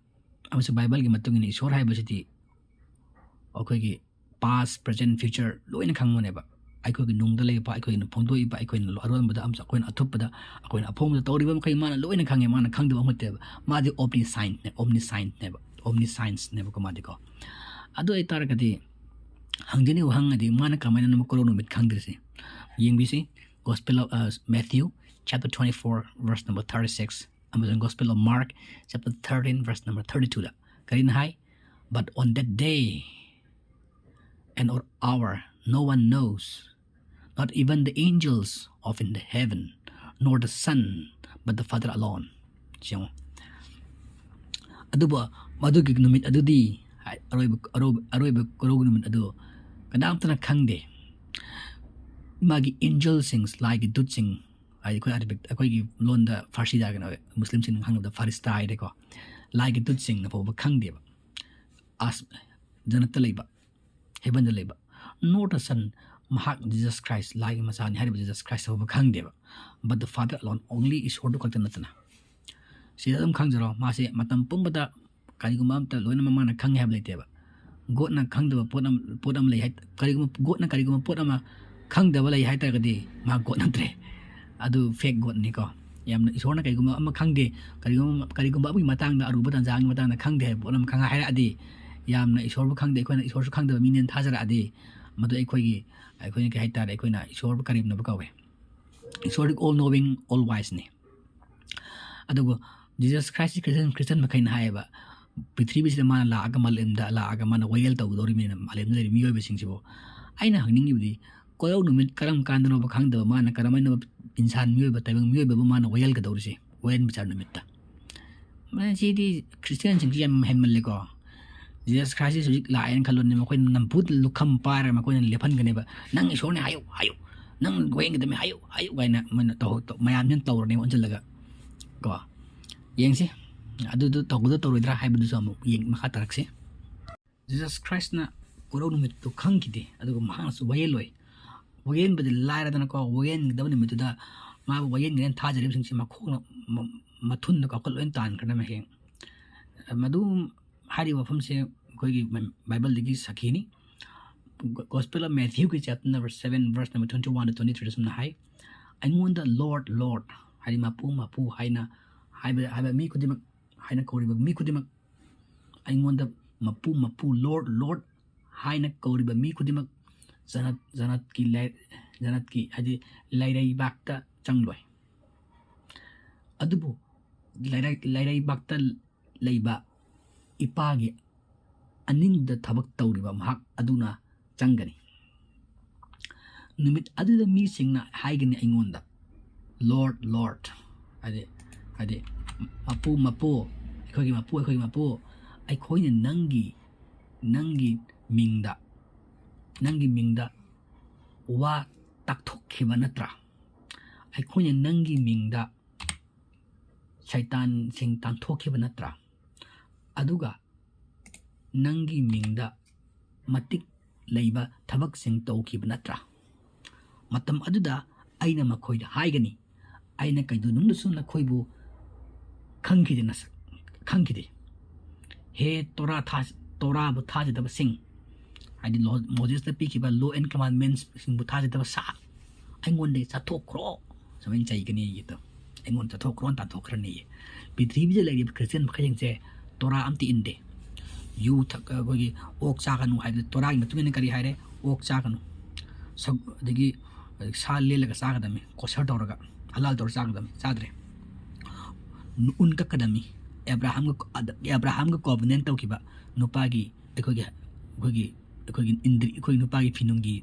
ꯑꯃꯁꯨꯡ ꯕꯥꯏꯕꯜꯒꯤ ꯃꯇꯨꯡ ꯏꯟꯅ ꯏꯁꯣꯔ ꯍꯥꯏꯕꯁꯤꯗꯤ ꯑꯩꯈꯣꯏꯒꯤ past, present, future ꯂꯣꯏꯅ ꯈꯪꯕꯅꯦꯕ꯫ ꯑꯩꯈꯣꯏꯒꯤ ꯅꯨꯡꯗ ꯂꯩꯕ, ꯑꯩꯈꯣꯏꯅ ꯐꯣꯡꯗꯣꯛꯏꯕ, ꯑꯩꯈꯣꯏꯅ ꯑꯔꯣꯟꯕꯗ ꯑꯃꯁꯨꯡ ꯑꯩꯈꯣꯏꯅ ꯑꯊꯨꯞꯄꯗ, ꯑꯩꯈꯣꯏꯅ ꯑꯐꯣꯡꯕꯗ ꯇꯧꯔꯤꯕ ꯃꯈꯩ ꯃꯥꯅ ꯂꯣꯏꯅ ꯈꯪꯉꯦ꯫ ꯃꯥꯅ ꯈꯪꯗꯕ ꯑꯃꯠꯇꯦꯕ꯫ ꯃꯥꯗꯤ omniscientꯅꯦ, omniscientꯅꯦꯕ, omniscienceꯅꯦꯕꯀꯣ ꯃꯥꯗꯤꯀꯣ꯫ ꯑꯗꯨ ꯑꯣꯏꯇꯥꯔꯒꯗꯤ ꯍꯪꯖꯅꯤꯡꯕ ꯋꯥꯍꯪ ꯑꯗꯤ ꯃꯥꯅ ꯀꯃꯥꯏꯅ ꯀꯣꯔꯧ ꯅꯨꯃꯤꯠ ꯈꯪꯗ꯭ꯔꯤꯁꯦ? ꯌꯦꯡꯕꯤꯁꯤ, Gospel of, uh, Matthew chapter twenty-four, verse number thirty-six, ꯑꯃꯁꯨꯡ Gospel of Mark chapter thirteen, verse number thirty-twoꯗ ꯀꯔꯤꯅ ꯍꯥꯏ? "But on that day and or hour no one knows, not even the angels of in the heaven, nor the Son, but the Father alone." ꯁꯤ ꯌꯦꯡꯉꯨ꯫ ꯑꯗꯨꯕꯨ ꯃꯗꯨꯒꯤ ꯅꯨꯃꯤꯠ ꯑꯗꯨꯗꯤ, ꯍꯥꯏ, ꯑꯔꯣꯏꯕ, ꯑꯔꯣꯏꯕ, ꯑꯔꯣꯏꯕ ꯀꯣꯔꯧꯒꯤ ꯅꯨꯃꯤꯠ ꯑꯗꯨ ꯀꯅꯥꯝꯇꯅ ꯈꯪꯗꯦ꯫ ꯃꯥꯒꯤ ꯑꯦꯟꯖꯦꯜꯁꯤꯡ, ꯂꯥꯏꯒꯤ ꯗꯨꯠꯁꯤꯡ, ꯍꯥꯏꯗꯤ ꯑꯩꯈꯣꯏ ꯑꯔꯕꯤꯛ, ꯑꯩꯈꯣꯏꯒꯤ ꯂꯣꯟꯗ ꯐꯥꯔꯁꯤꯗ ꯀꯩꯅꯣ, ꯃꯨꯁꯂꯤꯝꯁꯤꯡꯅ ꯈꯪꯅꯕꯗ ꯐꯥꯔꯤꯁꯇꯥ ꯍꯥꯏꯔꯦꯀꯣ, ꯂꯥꯏꯒꯤ ꯗꯨꯠꯁꯤꯡꯅ ꯐꯥꯎꯕ ꯈꯪꯗꯦꯕ꯫ ꯑꯁ, ꯖꯅꯠꯇ ꯂꯩꯕ, ꯍꯦꯕꯟꯗ ꯂꯩꯕ, not the Son, ꯃꯍꯥꯛ ꯖꯤꯖꯁ ꯈ꯭ꯔꯥꯏꯁ, ꯂꯥꯏꯒꯤ ꯃꯆꯥꯅꯤ ꯍꯥꯏꯔꯤꯕ ꯖꯤꯖꯁ ꯈ꯭ꯔꯥꯏꯁ ꯐꯥꯎꯕ ꯈꯪꯗꯦꯕ꯫ But the Father alone, only ꯏꯁꯣꯔꯗꯨ ꯈꯛꯇ ꯅꯠꯇꯅ꯫ ꯁꯤꯗ ꯑꯗꯨꯝ ꯈꯪꯖꯔꯣ, ꯃꯥꯁꯦ ꯃꯇꯝ ꯄꯨꯝꯕꯗ ꯀꯔꯤꯒꯨꯝꯕ ꯑꯝꯇ ꯂꯣꯏꯅꯃꯛ ꯃꯥꯅ ꯈꯪꯉꯦ ꯍꯥꯏꯕ ꯂꯩꯇꯦꯕ꯫ ꯒꯣꯠꯅ ꯈꯪꯗꯕ ꯄꯣꯠ ꯑꯃ, ꯄꯣꯠ ꯑꯃ ꯂꯩ ꯍꯥꯏ, ꯀꯔꯤꯒꯨꯝꯕ ꯒꯣꯠꯅ ꯀꯔꯤꯒꯨꯝꯕ ꯄꯣꯠ ꯑꯃ ꯈꯪꯗꯕ ꯂꯩ ꯍꯥꯏ ꯇꯥꯔꯒꯗꯤ ꯃꯥ ꯒꯣꯠ ꯅꯠꯇ꯭ꯔꯦ꯫ ꯑꯗꯨ ꯐꯦꯛ ꯒꯣꯠꯅꯤꯀꯣ꯫ ꯌꯥꯝꯅ ꯏꯁꯣꯔꯅ ꯀꯔꯤꯒꯨꯝꯕ ꯑꯃ ꯈꯪꯗꯦ, ꯀꯔꯤꯒꯨꯝꯕ, ꯀꯔꯤꯒꯨꯝꯕ ꯑꯃꯒꯤ ꯃꯇꯥꯡꯗ, ꯑꯔꯨꯕ ꯇꯥꯟꯖꯥ ꯑꯃꯒꯤ ꯃꯇꯥꯡꯗ ꯈꯪꯗꯦ ꯍꯥꯏꯕ ꯄꯣꯠ ꯑꯃ ꯈꯪ ꯍꯥꯏꯔꯛꯑꯗꯤ, ꯌꯥꯝꯅ ꯏꯁꯣꯔꯕꯨ ꯈꯪꯗꯦ, ꯑꯩꯈꯣꯏꯅ ꯏꯁꯣꯔꯁꯨ ꯈꯪꯗꯕ ꯃꯤꯅꯦꯅ ꯊꯥꯖꯔꯛꯑꯗꯤ, ꯃꯗꯨ ꯑꯩꯈꯣꯏꯒꯤ, ꯑꯩꯈꯣꯏꯅ ꯀꯩ ꯍꯥꯏꯇꯥꯔꯦ, ꯑꯩꯈꯣꯏꯅ ꯏꯁꯣꯔꯕꯨ ꯀꯔꯦꯝꯅꯕ ꯀꯧꯋꯦ꯫ ꯏꯁꯣꯔꯗꯤ all knowing, all wiseꯅꯤ꯫ ꯑꯗꯨꯕꯨ ꯖꯤꯖꯁ ꯈ꯭ꯔꯥꯏꯁꯀꯤ ꯈ꯭ꯔꯤꯁꯇꯤꯌꯟ, ꯈ꯭ꯔꯤꯁꯇꯤꯌꯟ ꯃꯈꯩꯅ ꯍꯥꯏꯌꯦꯕ, ꯄ꯭ꯔꯤꯊꯤꯕꯤꯁꯤꯗ ꯃꯥꯅ ꯂꯥꯛꯑꯒ, ꯃꯥꯂꯦꯝꯗ ꯂꯥꯛꯑꯒ ꯃꯥꯅ ꯋꯥꯌꯦꯜ ꯇꯧꯒꯗꯧꯔꯤꯕꯅꯤꯅ ꯃꯥꯂꯦꯝꯗ ꯂꯩꯔꯤꯕ ꯃꯤꯑꯣꯏꯕꯁꯤꯡꯁꯤꯕꯨ꯫ ꯑꯩꯅ ꯍꯪꯅꯤꯡꯉꯤꯕꯗꯤ, ꯀꯣꯔꯧ ꯅꯨꯃꯤꯠ ꯀꯔꯝ ꯀꯥꯟꯗꯅꯣꯕ ꯈꯪꯗꯕ, ꯃꯥꯅ ꯀꯔꯝꯍꯥꯏꯅ ꯏꯟꯁꯥꯟ ꯃꯤꯑꯣꯏꯕ, ꯇꯥꯏꯕꯪ ꯃꯤꯑꯣꯏꯕꯕꯨ ꯃꯥꯅ ꯋꯥꯌꯦꯜꯒꯗꯧꯔꯤꯁꯦ, ꯋꯥꯌꯦꯜ ꯕꯤꯆꯥꯔ ꯅꯨꯃꯤꯠꯇ? ꯃꯁꯤꯗꯤ ꯈ꯭ꯔꯤꯁꯇꯤꯌꯟꯁꯤꯡꯁꯤ ꯌꯥꯝ ꯍꯦꯟꯃꯜꯂꯦꯀꯣ꯫ Jesus Christ ꯁꯤ ꯍꯧꯖꯤꯛ ꯂꯥꯛꯑꯦꯅ ꯈꯜꯂꯣꯅꯦ, ꯃꯈꯣꯏꯅ ꯅꯝꯐꯨꯗ ꯂꯨꯈꯝ ꯄꯥꯏꯔꯒ ꯃꯈꯣꯏꯅ ꯂꯦꯞꯍꯟꯒꯅꯦꯕ꯫ "ꯅꯪ ꯏꯁꯣꯔꯅꯤ ꯍꯥꯏꯌꯨ, ꯍꯥꯏꯌꯨ, ꯅꯪ ꯋꯥꯌꯦꯟꯒꯗꯕꯅꯤ ꯍꯥꯏꯌꯨ, ꯍꯥꯏꯌꯨ" ꯀꯥꯏꯅ ꯃꯣꯏꯅ ꯇꯧ-, ꯇꯧ-, ꯃꯌꯥꯝꯁꯤꯅ ꯇꯧꯔꯅꯦꯕ ꯑꯣꯟꯁꯤꯜꯂꯒ ꯀꯣ꯫ ꯌꯦꯡꯁꯤ, ꯑꯗꯨꯗꯣ ꯇꯧꯒꯗ꯭ꯔꯥ ꯇꯧꯔꯣꯏꯗ꯭ꯔꯥ ꯍꯥꯏꯕꯗꯨꯁꯨ ꯑꯃꯨꯛ ꯌꯦꯡ-, ꯃꯈꯥ ꯇꯥꯔꯛꯁꯤ꯫ Jesus Christ ꯅ ꯀꯣꯔꯧ ꯅꯨꯃꯤꯠꯇꯨ ꯈꯪꯈꯤꯗꯦ, ꯑꯗꯨꯒ ꯃꯍꯥꯛꯅꯁꯨ ꯋꯥꯌꯦꯜꯂꯣꯏ꯫ ꯋꯥꯌꯦꯟꯕꯗꯤ ꯂꯥꯏꯔꯗꯅꯀꯣ, ꯋꯥꯌꯦꯟꯒꯗꯕ ꯅꯨꯃꯤꯠꯇꯨꯗ ꯃꯥꯕꯨ ꯋꯥꯌꯦꯟꯒꯅꯦꯅ ꯊꯥꯖꯔꯤꯕꯁꯤꯡꯁꯤ ꯃꯈꯣꯡꯅ ꯃ-, ꯃꯊꯨꯟꯗ ꯀꯥꯎꯈꯠ ꯂꯣꯏꯅ ꯇꯥꯟꯈ꯭ꯔꯅꯤ ꯍꯌꯦꯡ꯫ ꯃꯗꯨ ꯍꯥꯏꯔꯤꯕ ꯋꯥꯐꯝꯁꯦ ꯑꯩꯈꯣꯏꯒꯤ ꯕꯥꯏꯕꯜꯗꯒꯤ ꯁꯥꯈꯤꯅꯤ꯫ Gospel of Matthew ꯒꯤ chapter number seven, verse number twenty-one to twenty-three ꯗ ꯁꯨꯝꯅ ꯍꯥꯏ, "ꯑꯩꯉꯣꯟꯗ Lord, Lord" ꯍꯥꯏꯗꯤ "ꯃꯄꯨ, ꯃꯄꯨ" ꯍꯥꯏꯅ ꯍꯥꯏꯕ, ꯍꯥꯏꯕ ꯃꯤ ꯈꯨꯗꯤꯡꯃꯛ, ꯍꯥꯏꯅ ꯀꯧꯔꯤꯕ ꯃꯤ ꯈꯨꯗꯤꯡꯃꯛ, "ꯑꯩꯉꯣꯟꯗ ꯃꯄꯨ, ꯃꯄꯨ, Lord, Lord" ꯍꯥꯏꯅ ꯀꯧꯔꯤꯕ ꯃꯤ ꯈꯨꯗꯤꯡꯃꯛ ꯖꯅꯠ, ꯖꯅꯠꯀꯤ ꯂꯩ-, ꯖꯅꯠꯀꯤ ꯍꯥꯏꯗꯤ ꯂꯩꯔꯩꯕꯥꯛꯇ ꯆꯪꯂꯣꯏ꯫ ꯑꯗꯨꯕꯨ ꯂꯩꯔꯩ-, ꯂꯩꯔꯩꯕꯥꯛꯇ ꯂꯩꯕ ꯏꯄꯥꯒꯤ ꯑꯅꯤꯡꯕꯗ ꯊꯕꯛ ꯇꯧꯔꯤꯕ ꯃꯍꯥꯛ ꯑꯗꯨꯅ ꯆꯪꯒꯅꯤ꯫ ꯅꯨꯃꯤꯠ ꯑꯗꯨꯗ ꯃꯤꯁꯤꯡꯅ ꯍꯥꯏꯒꯅꯤ ꯑꯩꯉꯣꯟꯗ, "Lord, Lord", ꯍꯥꯏꯗꯤ, ꯍꯥꯏꯗꯤ, "ꯃꯄꯨ, ꯃꯄꯨ, ꯑꯩꯈꯣꯏꯒꯤ ꯃꯄꯨ, ꯑꯩꯈꯣꯏꯒꯤ ꯃꯄꯨ, ꯑꯩꯈꯣꯏꯅ ꯅꯪꯒꯤ, ꯅꯪꯒꯤ ꯃꯤꯡꯗ, ꯅꯪꯒꯤ ꯃꯤꯡꯗ ꯋꯥ ꯇꯥꯛꯊꯣꯛꯈꯤꯕ ꯅꯠꯇ꯭ꯔꯥ? ꯑꯩꯈꯣꯏꯅ ꯅꯪꯒꯤ ꯃꯤꯡꯗ ꯁꯩꯇꯥꯟꯁꯤꯡ ꯇꯥꯟꯊꯣꯛꯈꯤꯕ ꯅꯠꯇ꯭ꯔꯥ? ꯑꯗꯨꯒ ꯅꯪꯒꯤ ꯃꯤꯡꯗ ꯃꯇꯤꯛ ꯂꯩꯕ ꯊꯕꯛꯁꯤꯡ ꯇꯧꯈꯤꯕ ꯅꯠꯇ꯭ꯔꯥ?" ꯃꯇꯝ ꯑꯗꯨꯗ ꯑꯩꯅ ꯃꯈꯣꯏꯗ ꯍꯥꯏꯒꯅꯤ, "ꯑꯩꯅ ꯀꯩꯗꯧꯅꯨꯡꯗꯁꯨ ꯅꯈꯣꯏꯕꯨ ꯈꯪꯈꯤꯗꯦ, ꯅꯁꯛ ꯈꯪꯈꯤꯗꯦ꯫ ꯍꯦ ꯇꯣꯔꯥ ꯊꯥ-, ꯇꯣꯔꯥꯕꯨ ꯊꯥꯖꯗꯕꯁꯤꯡ", ꯍꯥꯏꯗꯤ ꯂꯣ-, ꯃꯣꯖꯦꯁꯅ ꯄꯤꯈꯤꯕ law and commandments ꯁꯤꯡꯕꯨ ꯊꯥꯖꯗꯕ ꯁꯥ, "ꯑꯩꯉꯣꯟꯗꯒꯤ ꯆꯠꯊꯣꯛꯈ꯭ꯔꯣ", ꯁꯨꯃꯥꯏꯅ ꯆꯩꯒꯅꯤ ꯑꯗꯣ꯫ "ꯑꯩꯉꯣꯟꯗ ꯆꯠꯊꯣꯛꯈ꯭ꯔꯣꯅ" ꯇꯥꯟꯊꯣꯛꯈ꯭ꯔꯅꯤ꯫ ꯄ꯭ꯔꯤꯊꯤꯕꯤꯗ ꯂꯩꯔꯤꯕ ꯈ꯭ꯔꯤꯁꯇꯤꯌꯥꯟ ꯃꯈꯩꯁꯤꯡꯁꯦ ꯇꯣꯔꯥ ꯑꯝꯇ ꯏꯟꯗꯦ꯫ ꯌꯨ ꯊꯛ-, ꯑꯩꯈꯣꯏꯒꯤ ꯑꯣꯛ ꯆꯥꯒꯅꯨ ꯍꯥꯏꯕꯗ ꯇꯣꯔꯥꯒꯤ ꯃꯇꯨꯡ ꯏꯟꯅ ꯀꯔꯤ ꯍꯥꯏꯔꯦ? ꯑꯣꯛ ꯆꯥꯒꯅꯨ꯫ ꯁꯛ-, ꯑꯗꯒꯤ ꯁꯥ ꯂꯦꯜꯂꯒ ꯆꯥꯒꯗꯕꯅꯤ, ꯀꯣꯁꯔ ꯇꯧꯔꯒ, ꯍꯂꯥꯜ ꯇꯧꯔ ꯆꯥꯒꯗꯕꯅꯤ, ꯆꯥꯗ꯭ꯔꯦ꯫ ꯎꯟ ꯀꯛꯀꯗꯕꯅꯤ꯫ ꯑꯦꯕ꯭ꯔꯥꯍꯥꯝꯒ, ꯑꯦꯕ꯭ꯔꯥꯍꯥꯝꯒ covenant ꯇꯧꯈꯤꯕ ꯅꯨꯄꯥꯒꯤ, ꯑꯩꯈꯣꯏꯒꯤ, ꯑꯩꯈꯣꯏꯒꯤ, ꯑꯩꯈꯣꯏꯒꯤ ꯏꯟꯗ꯭ꯔꯤ-, ꯑꯩꯈꯣꯏꯒꯤ ꯅꯨꯄꯥꯒꯤ ꯐꯤꯅꯨꯡꯒꯤ,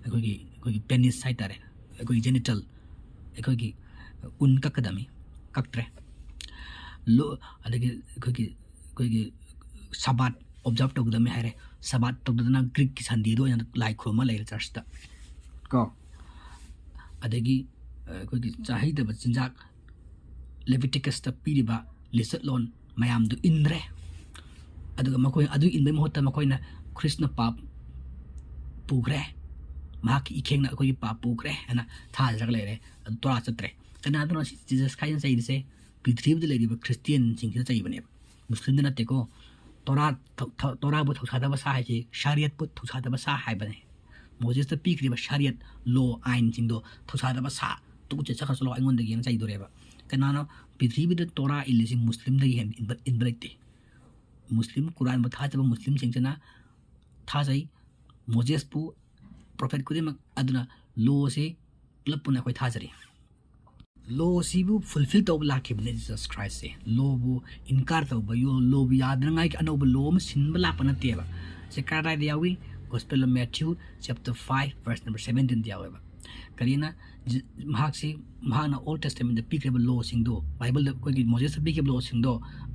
ꯑꯩꯈꯣꯏꯒꯤ, ꯑꯩꯈꯣꯏꯒꯤ penis ꯍꯥꯏꯇꯥꯔꯦ, ꯑꯩꯈꯣꯏꯒꯤ genital, ꯑꯩꯈꯣꯏꯒꯤ ꯎꯟ ꯀꯛꯀꯗꯕꯅꯤ, ꯀꯛꯇ꯭ꯔꯦ꯫ ꯂꯣ-, ꯑꯗꯒꯤ ꯑꯩꯈꯣꯏꯒꯤ, ꯑꯩꯈꯣꯏꯒꯤ ꯁꯕꯥꯠ, ꯑꯣꯕꯖꯥꯔꯞ ꯇꯧꯒꯗꯕꯅꯤ ꯍꯥꯏꯔꯦ꯫ ꯁꯕꯥꯠ ꯇꯧꯗꯗꯅ ꯒ꯭ꯔꯤꯛꯀꯤ ꯁꯟꯗꯦꯗ ꯑꯣꯏꯅ ꯂꯥꯏ ꯈꯨꯔꯨꯝꯃ ꯂꯩꯔꯦ ꯆꯔꯆꯇ ꯀꯣ꯫ ꯑꯗꯒꯤ ꯑ, ꯑꯩꯈꯣꯏꯒꯤ ꯆꯥꯍꯩꯗꯕ ꯆꯤꯟꯖꯥꯛ, ꯂꯦꯕꯤꯇꯤꯀꯁꯇ ꯄꯤꯔꯤꯕ ꯂꯤꯆꯠꯂꯣꯟ ꯃꯌꯥꯝꯗꯨ ꯏꯟꯗ꯭ꯔꯦ꯫ ꯑꯗꯨꯒ ꯃꯈꯣꯏ ꯑꯗꯨ ꯏꯟꯕꯩ ꯃꯍꯨꯠꯇ ꯃꯈꯣꯏꯅ ꯈ꯭ꯔꯤꯁꯅ ꯄꯥꯞ ꯄꯨꯈ꯭ꯔꯦ, ꯃꯍꯥꯛꯀꯤ ꯏꯈꯦꯡꯅ ꯑꯩꯈꯣꯏꯒꯤ ꯄꯥꯞ ꯄꯨꯈ꯭ꯔꯦ ꯍꯥꯏꯅ ꯊꯥꯖꯔꯒ ꯂꯩꯔꯦ꯫ ꯑꯗꯨ ꯇꯣꯔꯥ ꯆꯠꯇ꯭ꯔꯦ꯫ ꯀꯅꯥꯗꯅꯣ ꯁꯤ ꯖꯤꯖꯁ ꯈ꯭ꯔꯥꯏꯁꯅ ꯆꯩꯔꯤꯁꯦ? ꯄ꯭ꯔꯤꯊꯤꯕꯤꯗ ꯂꯩꯔꯤꯕ ꯈ꯭ꯔꯤꯁꯇꯤꯌꯥꯟꯁꯤꯡꯁꯤꯗ ꯆꯩꯕꯅꯦꯕ, ꯃꯨꯁꯂꯤꯝꯗ ꯅꯠꯇꯦꯀꯣ꯫ ꯇꯣꯔꯥ ꯊꯧ-, ꯊꯧ-, ꯇꯣꯔꯥꯕꯨ ꯊꯧꯁꯥꯗꯕ ꯁꯥ ꯍꯥꯏꯁꯤ ꯁꯥꯔꯤꯌꯠꯄꯨ ꯊꯧꯁꯥꯗꯕ ꯁꯥ ꯍꯥꯏꯕꯅꯦ꯫ ꯃꯣꯖꯦꯁꯇ ꯄꯤꯈ꯭ꯔꯤꯕ ꯁꯥꯔꯤꯌꯠ, ꯂꯣ, ꯑꯥꯏꯟꯁꯤꯡꯗꯣ ꯊꯧꯁꯥꯗꯕ ꯁꯥ, ꯇꯨꯀꯠꯆ ꯆꯠꯈ꯭ꯔ ꯆꯠꯂꯣ ꯑꯩꯉꯣꯟꯗꯒꯤꯅ ꯆꯩꯗꯣꯔꯦꯕ꯫ ꯀꯅꯥꯅꯣ ꯄ꯭ꯔꯤꯊꯤꯕꯤꯗ ꯇꯣꯔꯥ ꯏꯜꯂꯤꯁꯤ? ꯃꯨꯁꯂꯤꯝꯗꯒꯤ ꯍꯦꯟꯅ ꯏꯟꯕ, ꯏꯟꯕ ꯂꯩꯇꯦ꯫ ꯃꯨꯁꯂꯤꯝ, ꯀꯨꯔꯥꯟꯕꯨ ꯊꯥꯖꯕ ꯃꯨꯁꯂꯤꯝꯁꯤꯡꯁꯤꯅ ꯊꯥꯖꯩ ꯃꯣꯖꯦꯁꯄꯨ, ꯄ꯭ꯔꯣꯐꯦꯠ ꯈꯨꯗꯤꯡꯃꯛ꯫ ꯑꯗꯨꯅ ꯂꯣꯁꯦ ꯄꯨꯂꯞ ꯄꯨꯟꯅ ꯑꯩꯈꯣꯏ ꯊꯥꯖꯔꯤ꯫ ꯂꯣꯁꯤꯕꯨ ꯐꯨꯜꯐꯤꯜ ꯇꯧꯕ ꯂꯥꯛꯈꯤꯕꯅꯦ ꯖꯤꯖꯁ ꯈ꯭ꯔꯥꯏꯁꯁꯦ꯫ ꯂꯣꯕꯨ ꯏꯟꯀꯥꯔ ꯇꯧꯕ, ꯌꯣ-, ꯂꯣꯕꯨ ꯌꯥꯗꯅꯉꯥꯏꯒꯤ ꯑꯅꯧꯕ ꯂꯣ ꯑꯃ ꯁꯤꯟꯕ ꯂꯥꯛꯄ ꯅꯠꯇꯦꯕ꯫ ꯁꯤ ꯀꯗꯥꯏꯗ ꯌꯥꯎꯏ? Gospel of Matthew chapter five verse number seventeen ꯗ ꯌꯥꯎꯋꯦꯕ꯫ ꯀꯔꯤꯅ? ꯖꯤ-, ꯃꯍꯥꯛꯁꯤ, ꯃꯍꯥꯛꯅ Old Testament ꯗ ꯄꯤꯈ꯭ꯔꯤꯕ ꯂꯣꯁꯤꯡꯗꯣ, ꯕꯥꯏꯕꯜꯗ ꯑꯩꯈꯣꯏꯒꯤ ꯃꯣꯖꯦꯁꯇ ꯄꯤꯈꯤꯕ ꯂꯣꯁꯤꯡꯗꯣ,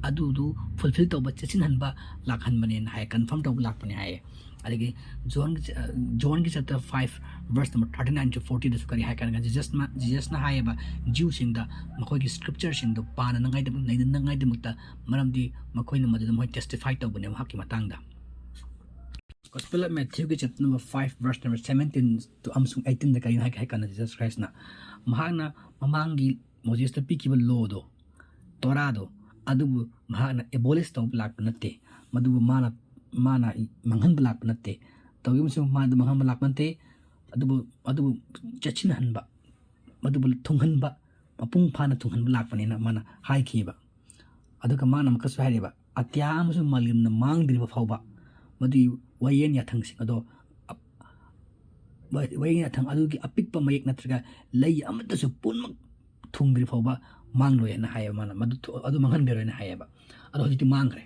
ꯑꯗꯨꯗꯨ ꯐꯨꯜꯐꯤꯜ ꯇꯧꯕ, ꯆꯦꯠꯁꯤꯟꯍꯟꯕ ꯂꯥꯛꯍꯟꯕꯅꯦꯅ ꯍꯥꯏ, ꯀꯟꯐꯥꯔꯝ ꯇꯧꯕ ꯂꯥꯛꯄꯅꯦ ꯍꯥꯏꯌꯦ꯫ ꯑꯗꯒꯤ ꯖꯣꯟꯒꯤ, ꯑ, ꯖꯣꯟꯒꯤ chapter five verse number thirty nine to forty ꯗꯁꯨ ꯀꯔꯤ ꯍꯥꯏ ꯀꯥꯟꯗ, ꯖꯤꯖꯁꯅ, ꯖꯤꯖꯁꯅ ꯍꯥꯏꯌꯦꯕ, ꯖ꯭ꯌꯨꯁꯤꯡꯗ ꯃꯈꯣꯏꯒꯤ ꯁ꯭ꯀ꯭ꯔꯤꯞꯆꯔꯁꯤꯡꯗꯣ ꯄꯥꯅꯅꯉꯥꯏꯗꯃꯛ, ꯅꯩꯅꯅꯉꯥꯏꯗꯃꯛꯇ, ꯃꯔꯝꯗꯤ ꯃꯈꯣꯏꯅ ꯃꯗꯨꯗ ꯃꯈꯣꯏ ꯇꯦꯁꯇꯤꯐꯥꯏ ꯇꯧꯕꯅꯦ ꯃꯍꯥꯛꯀꯤ ꯃꯇꯥꯡꯗ꯫ Gospel of Matthewꯒꯤ chapter number five verse number seventeen ꯑꯃꯁꯨꯡ eighteen ꯗ ꯀꯔꯤꯅꯣ ꯍꯥꯏꯒꯦ ꯍꯥꯏ ꯀꯥꯟꯗ, ꯖꯤꯖꯁ ꯈ꯭ꯔꯥꯏꯁꯅ ꯃꯍꯥꯛꯅ ꯃꯃꯥꯡꯒꯤ ꯃꯣꯖꯦꯁꯇ ꯄꯤꯈꯤꯕ ꯂꯣꯗꯣ, ꯇꯣꯔꯥꯗꯣ, ꯑꯗꯨꯕꯨ ꯃꯍꯥꯛꯅ ꯑꯦꯕꯣꯂꯤꯁ ꯇꯧꯕ ꯂꯥꯛꯄ ꯅꯠꯇꯦ, ꯃꯗꯨꯕꯨ ꯃꯥꯅ, ꯃꯥꯅ ꯃꯥꯡꯍꯟꯕ ꯂꯥꯛꯄ ꯅꯠꯇꯦ꯫ ꯇꯧꯔꯤꯕ ꯑꯃꯁꯨꯡ ꯃꯥꯗꯨ ꯃꯥꯡꯍꯟꯕ ꯂꯥꯛꯄ ꯅꯠꯇꯦ, ꯑꯗꯨꯕꯨ, ꯑꯗꯨꯕꯨ ꯆꯦꯠꯁꯤꯟꯍꯟꯕ, ꯃꯗꯨꯕꯨ ꯊꯨꯡꯍꯟꯕ, ꯃꯄꯨꯡ ꯐꯥꯅ ꯊꯨꯡꯍꯟꯕ ꯂꯥꯛꯄꯅꯦꯅ ꯃꯥꯅ ꯍꯥꯏꯈꯤꯕ꯫ ꯑꯗꯨꯒ ꯃꯥꯅ ꯑꯃꯨꯛꯀꯁꯨ ꯍꯥꯏꯔꯤꯕ, "ꯑꯇꯤꯌꯥ ꯑꯃꯁꯨꯡ ꯃꯥꯂꯦꯝꯅ ꯃꯥꯡꯗ꯭ꯔꯤꯕ ꯐꯥꯎꯕ, ꯃꯗꯨꯒꯤ ꯋꯥꯌꯦꯟ ꯌꯥꯊꯪꯁꯤꯡ ꯑꯗꯣ, ꯑꯞ-, ꯋꯥ-, ꯋꯥꯌꯦꯟ ꯌꯥꯊꯪ ꯑꯗꯨꯒꯤ ꯑꯄꯤꯛꯄ ꯃꯌꯦꯛ ꯅꯠꯇ꯭ꯔꯒ ꯂꯩ ꯑꯃꯠꯇꯁꯨ ꯄꯨꯝꯅꯃꯛ ꯊꯨꯡꯗ꯭ꯔꯤ ꯐꯥꯎꯕ ꯃꯥꯡꯂꯣꯏ" ꯍꯥꯏꯅ ꯍꯥꯏꯌꯦꯕ ꯃꯥꯅ꯫ "ꯃꯗꯨ ꯊꯣ-, ꯑꯗꯨ ꯃꯥꯡꯍꯟꯕꯤꯔꯣꯏꯅ" ꯍꯥꯏꯌꯦꯕ꯫ ꯑꯗꯣ ꯍꯧꯖꯤꯛꯇꯤ ꯃꯥꯡꯈ꯭ꯔꯦ꯫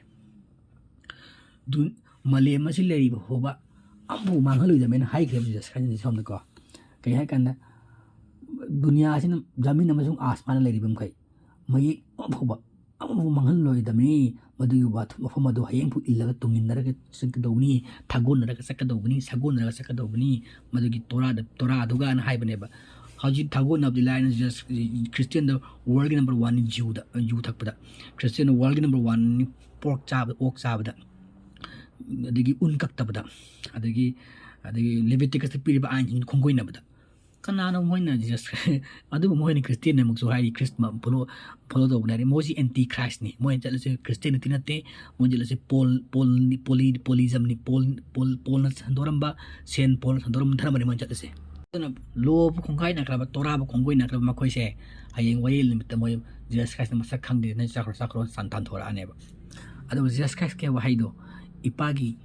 ꯗꯨ-, ꯃꯥꯂꯦꯝ ꯑꯁꯤ ꯂꯩꯔꯤꯕ ꯐꯥꯎꯕ ꯑꯃꯐꯥꯎ ꯃꯥꯡꯍꯜꯂꯣꯏꯗꯕꯅꯦꯅ ꯍꯥꯏꯈ꯭ꯔꯦꯕ ꯖꯤꯖꯁ ꯈ꯭ꯔꯥꯏꯁꯅ ꯁꯣꯝꯗꯀꯣ꯫ ꯀꯩ ꯍꯥꯏ ꯀꯥꯟꯗ, ꯗꯨꯅꯤꯌꯥ ꯑꯁꯤꯅ, ꯖꯃꯤꯟ ꯑꯃꯁꯨꯡ ꯑꯥꯁꯃꯥꯟꯅ ꯂꯩꯔꯤꯕ ꯃꯈꯩ, ꯃꯌꯦꯛ ꯑꯃ ꯐꯥꯎꯕ, ꯑꯃ ꯐꯥꯎꯕ ꯃꯥꯡꯍꯜꯂꯣꯏꯗꯕꯅꯤ꯫ ꯃꯗꯨꯒꯤ ꯋꯥ-, ꯋꯥꯐꯝ ꯑꯗꯨ ꯍꯌꯦꯡꯐꯥꯎ ꯏꯜꯂꯒ ꯇꯨꯡꯏꯟꯅꯔꯒ ꯆꯠꯀꯗꯧꯕꯅꯤ, ꯊꯥꯒꯣꯟꯅꯔꯒ ꯆꯠꯀꯗꯧꯕꯅꯤ, ꯁꯥꯒꯣꯟꯅꯔꯒ ꯆꯠꯀꯗꯧꯕꯅꯤ, ꯃꯗꯨꯒꯤ ꯇꯣꯔꯥꯗ, ꯇꯣꯔꯥꯗꯨꯒꯅ ꯍꯥꯏꯕꯅꯦꯕ꯫ ꯍꯧꯖꯤꯛ ꯊꯥꯒꯣꯟꯅꯕꯗꯤ ꯂꯥꯏꯅ ꯖꯁ ꯈ꯭ꯔꯤꯁꯇꯤꯌꯥꯟꯗ ꯋꯥꯔꯜꯒꯤ ꯅꯝꯕꯔ ꯋꯥꯟꯅꯤ ꯖ꯭ꯌꯨꯗ, ꯖ꯭ꯌꯨ ꯊꯛꯄꯗ꯫ ꯈ꯭ꯔꯤꯁꯇꯤꯌꯥꯟꯗ ꯋꯥꯔꯜꯒꯤ ꯅꯝꯕꯔ ꯋꯥꯟꯅꯤ ꯄꯣꯔꯛ ꯆꯥꯕꯗ, ꯑꯣꯛ ꯆꯥꯕꯗ, ꯑꯗꯒꯤ ꯎꯟ ꯀꯛꯇꯕꯗ, ꯑꯗꯒꯤ, ꯑꯗꯒꯤ ꯂꯦꯕꯤꯇꯤꯀꯁꯇ ꯄꯤꯔꯤꯕ ꯑꯥꯏꯟꯁꯤꯡꯗꯨ ꯈꯣꯡꯒꯣꯏꯅꯕꯗ꯫ ꯀꯅꯥꯅꯣ ꯃꯣꯏꯅ ꯖꯁ ꯑꯗꯨꯕꯨ ꯃꯣꯏꯅ ꯈ꯭ꯔꯤꯁꯇꯤꯌꯟ ꯑꯃꯨꯛꯁꯨ ꯍꯥꯏꯔꯤ, ꯈ꯭ꯔꯤꯁ-, ꯃ-, ꯐꯣꯂꯣ, ꯐꯣꯂꯣ ꯇꯧꯕꯅꯦ ꯍꯥꯏꯔꯤ꯫ ꯃꯣꯏꯁꯤ ꯑꯦꯟꯇꯤ ꯈ꯭ꯔꯥꯏꯁꯅꯤ꯫ ꯃꯣꯏꯅ ꯆꯠꯂꯤꯁꯦ ꯈ꯭ꯔꯤꯁꯇꯤꯌꯟꯅꯤꯇꯤ ꯅꯠꯇꯦ꯫ ꯃꯣꯏꯅ ꯆꯠꯂꯤꯁꯦ ꯄꯣꯜ, ꯄꯣꯜꯅꯤ, ꯄꯣꯂꯤ, ꯄꯣꯂꯤꯖꯝꯅꯤ꯫ ꯄꯣꯜ, ꯄꯣꯜ, ꯄꯣꯜꯅ ꯁꯟꯗꯣꯔꯝꯕ, ꯁꯦꯟ ꯄꯣꯜꯅ ꯁꯟꯗꯣꯔꯝꯕ ꯙꯔꯃꯅꯤ ꯃꯣꯏꯅ ꯆꯠꯂꯤꯁꯦ꯫ ꯑꯗꯨꯅ ꯂꯣꯕꯨ ꯈꯣꯡꯒꯥꯏ ꯅꯥꯏꯈ꯭ꯔꯕ, ꯇꯣꯔꯥꯕꯨ ꯈꯣꯡꯒꯣꯏ ꯅꯥꯏꯈ꯭ꯔꯕ ꯃꯈꯣꯏꯁꯦ ꯍꯌꯦꯡ ꯋꯥꯌꯦꯜ ꯅꯨꯃꯤꯠꯇ ꯃꯣꯏ ꯖꯤꯖꯁ ꯈ꯭ꯔꯥꯏꯁꯅ ꯃꯁꯛ ꯈꯪꯗꯦ, ꯅꯣꯏ ꯆꯠꯈ꯭ꯔꯣ, ꯆꯠꯈ꯭ꯔꯣ ꯁꯟ ꯇꯥꯟꯊꯣꯔꯛꯑꯅꯦꯕ꯫ ꯑꯗꯨꯒ ꯖꯤꯖꯁ ꯈ꯭ꯔꯥꯏꯁꯀꯤ ꯋꯥꯍꯩꯗꯣ, "ꯏꯄꯥꯒꯤ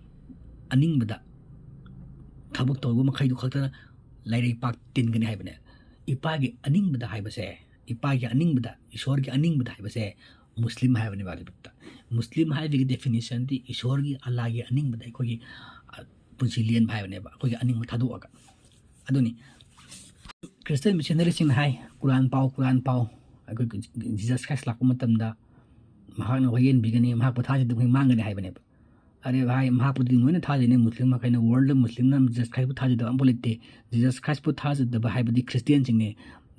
ꯑꯅꯤꯡꯕꯗ ꯊꯕꯛ ꯇꯧꯕ ꯃꯈꯩꯗꯨ ꯈꯛꯇꯅ ꯂꯩꯔꯩꯄꯥꯛ ꯇꯤꯟꯒꯅꯤ" ꯍꯥꯏꯕꯅꯦ꯫ ꯏꯄꯥꯒꯤ ꯑꯅꯤꯡꯕꯗ ꯍꯥꯏꯕꯁꯦ, ꯏꯄꯥꯒꯤ ꯑꯅꯤꯡꯕꯗ, ꯏꯁꯣꯔꯒꯤ ꯑꯅꯤꯡꯕꯗ ꯍꯥꯏꯕꯁꯦ ꯃꯨꯁꯂꯤꯝ ꯍꯥꯏꯕꯅꯦꯕ꯫ ꯑꯗꯨꯗ ꯃꯨꯁꯂꯤꯝ ꯍꯥꯏꯕꯒꯤ ꯗꯦꯐꯤꯅꯤꯁꯟꯗꯤ ꯏꯁꯣꯔꯒꯤ, ꯑꯜꯂꯥꯒꯤ ꯑꯅꯤꯡꯕꯗ ꯑꯩꯈꯣꯏꯒꯤ, ꯑ, ꯄꯨꯟꯁꯤ ꯂꯦꯟꯕ ꯍꯥꯏꯕꯅꯦꯕ, ꯑꯩꯈꯣꯏꯒꯤ ꯑꯅꯤꯡꯕ ꯊꯥꯗꯣꯛꯑꯒ꯫ ꯑꯗꯨꯅꯤ ꯈ꯭ꯔꯤꯁꯇꯤꯌꯟ ꯃꯤꯁꯅꯔꯤꯁꯤꯡꯅ ꯍꯥꯏ, "ꯀꯨꯔꯥꯟ ꯄꯥꯎ, ꯀꯨꯔꯥꯟ ꯄꯥꯎ, ꯑꯩꯈꯣꯏ ꯖꯤꯖꯁ ꯈ꯭ꯔꯥꯏꯁ ꯂꯥꯛꯄ ꯃꯇꯝꯗ ꯃꯍꯥꯛꯅ ꯋꯥꯌꯦꯟꯕꯤꯒꯅꯤ, ꯃꯍꯥꯛꯄꯨ ꯊꯥꯖꯗꯕ ꯑꯩꯈꯣꯏ ꯃꯥꯡꯒꯅꯤ" ꯍꯥꯏꯕꯅꯦꯕ꯫ ꯑꯔꯦ ꯚꯥꯏ, ꯃꯍꯥꯛꯄꯨꯗꯤ ꯂꯣꯏꯅ ꯊꯥꯖꯩꯅꯦ, ꯃꯨꯁꯂꯤꯝ ꯃꯈꯩꯅ, ꯋꯥꯔꯜꯗ ꯃꯨꯁꯂꯤꯝꯅ ꯖꯤꯖꯁ ꯈ꯭ꯔꯥꯏꯁꯄꯨ ꯊꯥꯖꯗꯕ ꯑꯝꯐꯥꯎ ꯂꯩꯇꯦ꯫ ꯖꯤꯖꯁ ꯈ꯭ꯔꯥꯏꯁꯄꯨ ꯊꯥꯖꯗꯕ ꯍꯥꯏꯕꯗꯤ ꯈ꯭ꯔꯤꯁꯇꯤꯌꯟꯁꯤꯡꯅꯦ꯫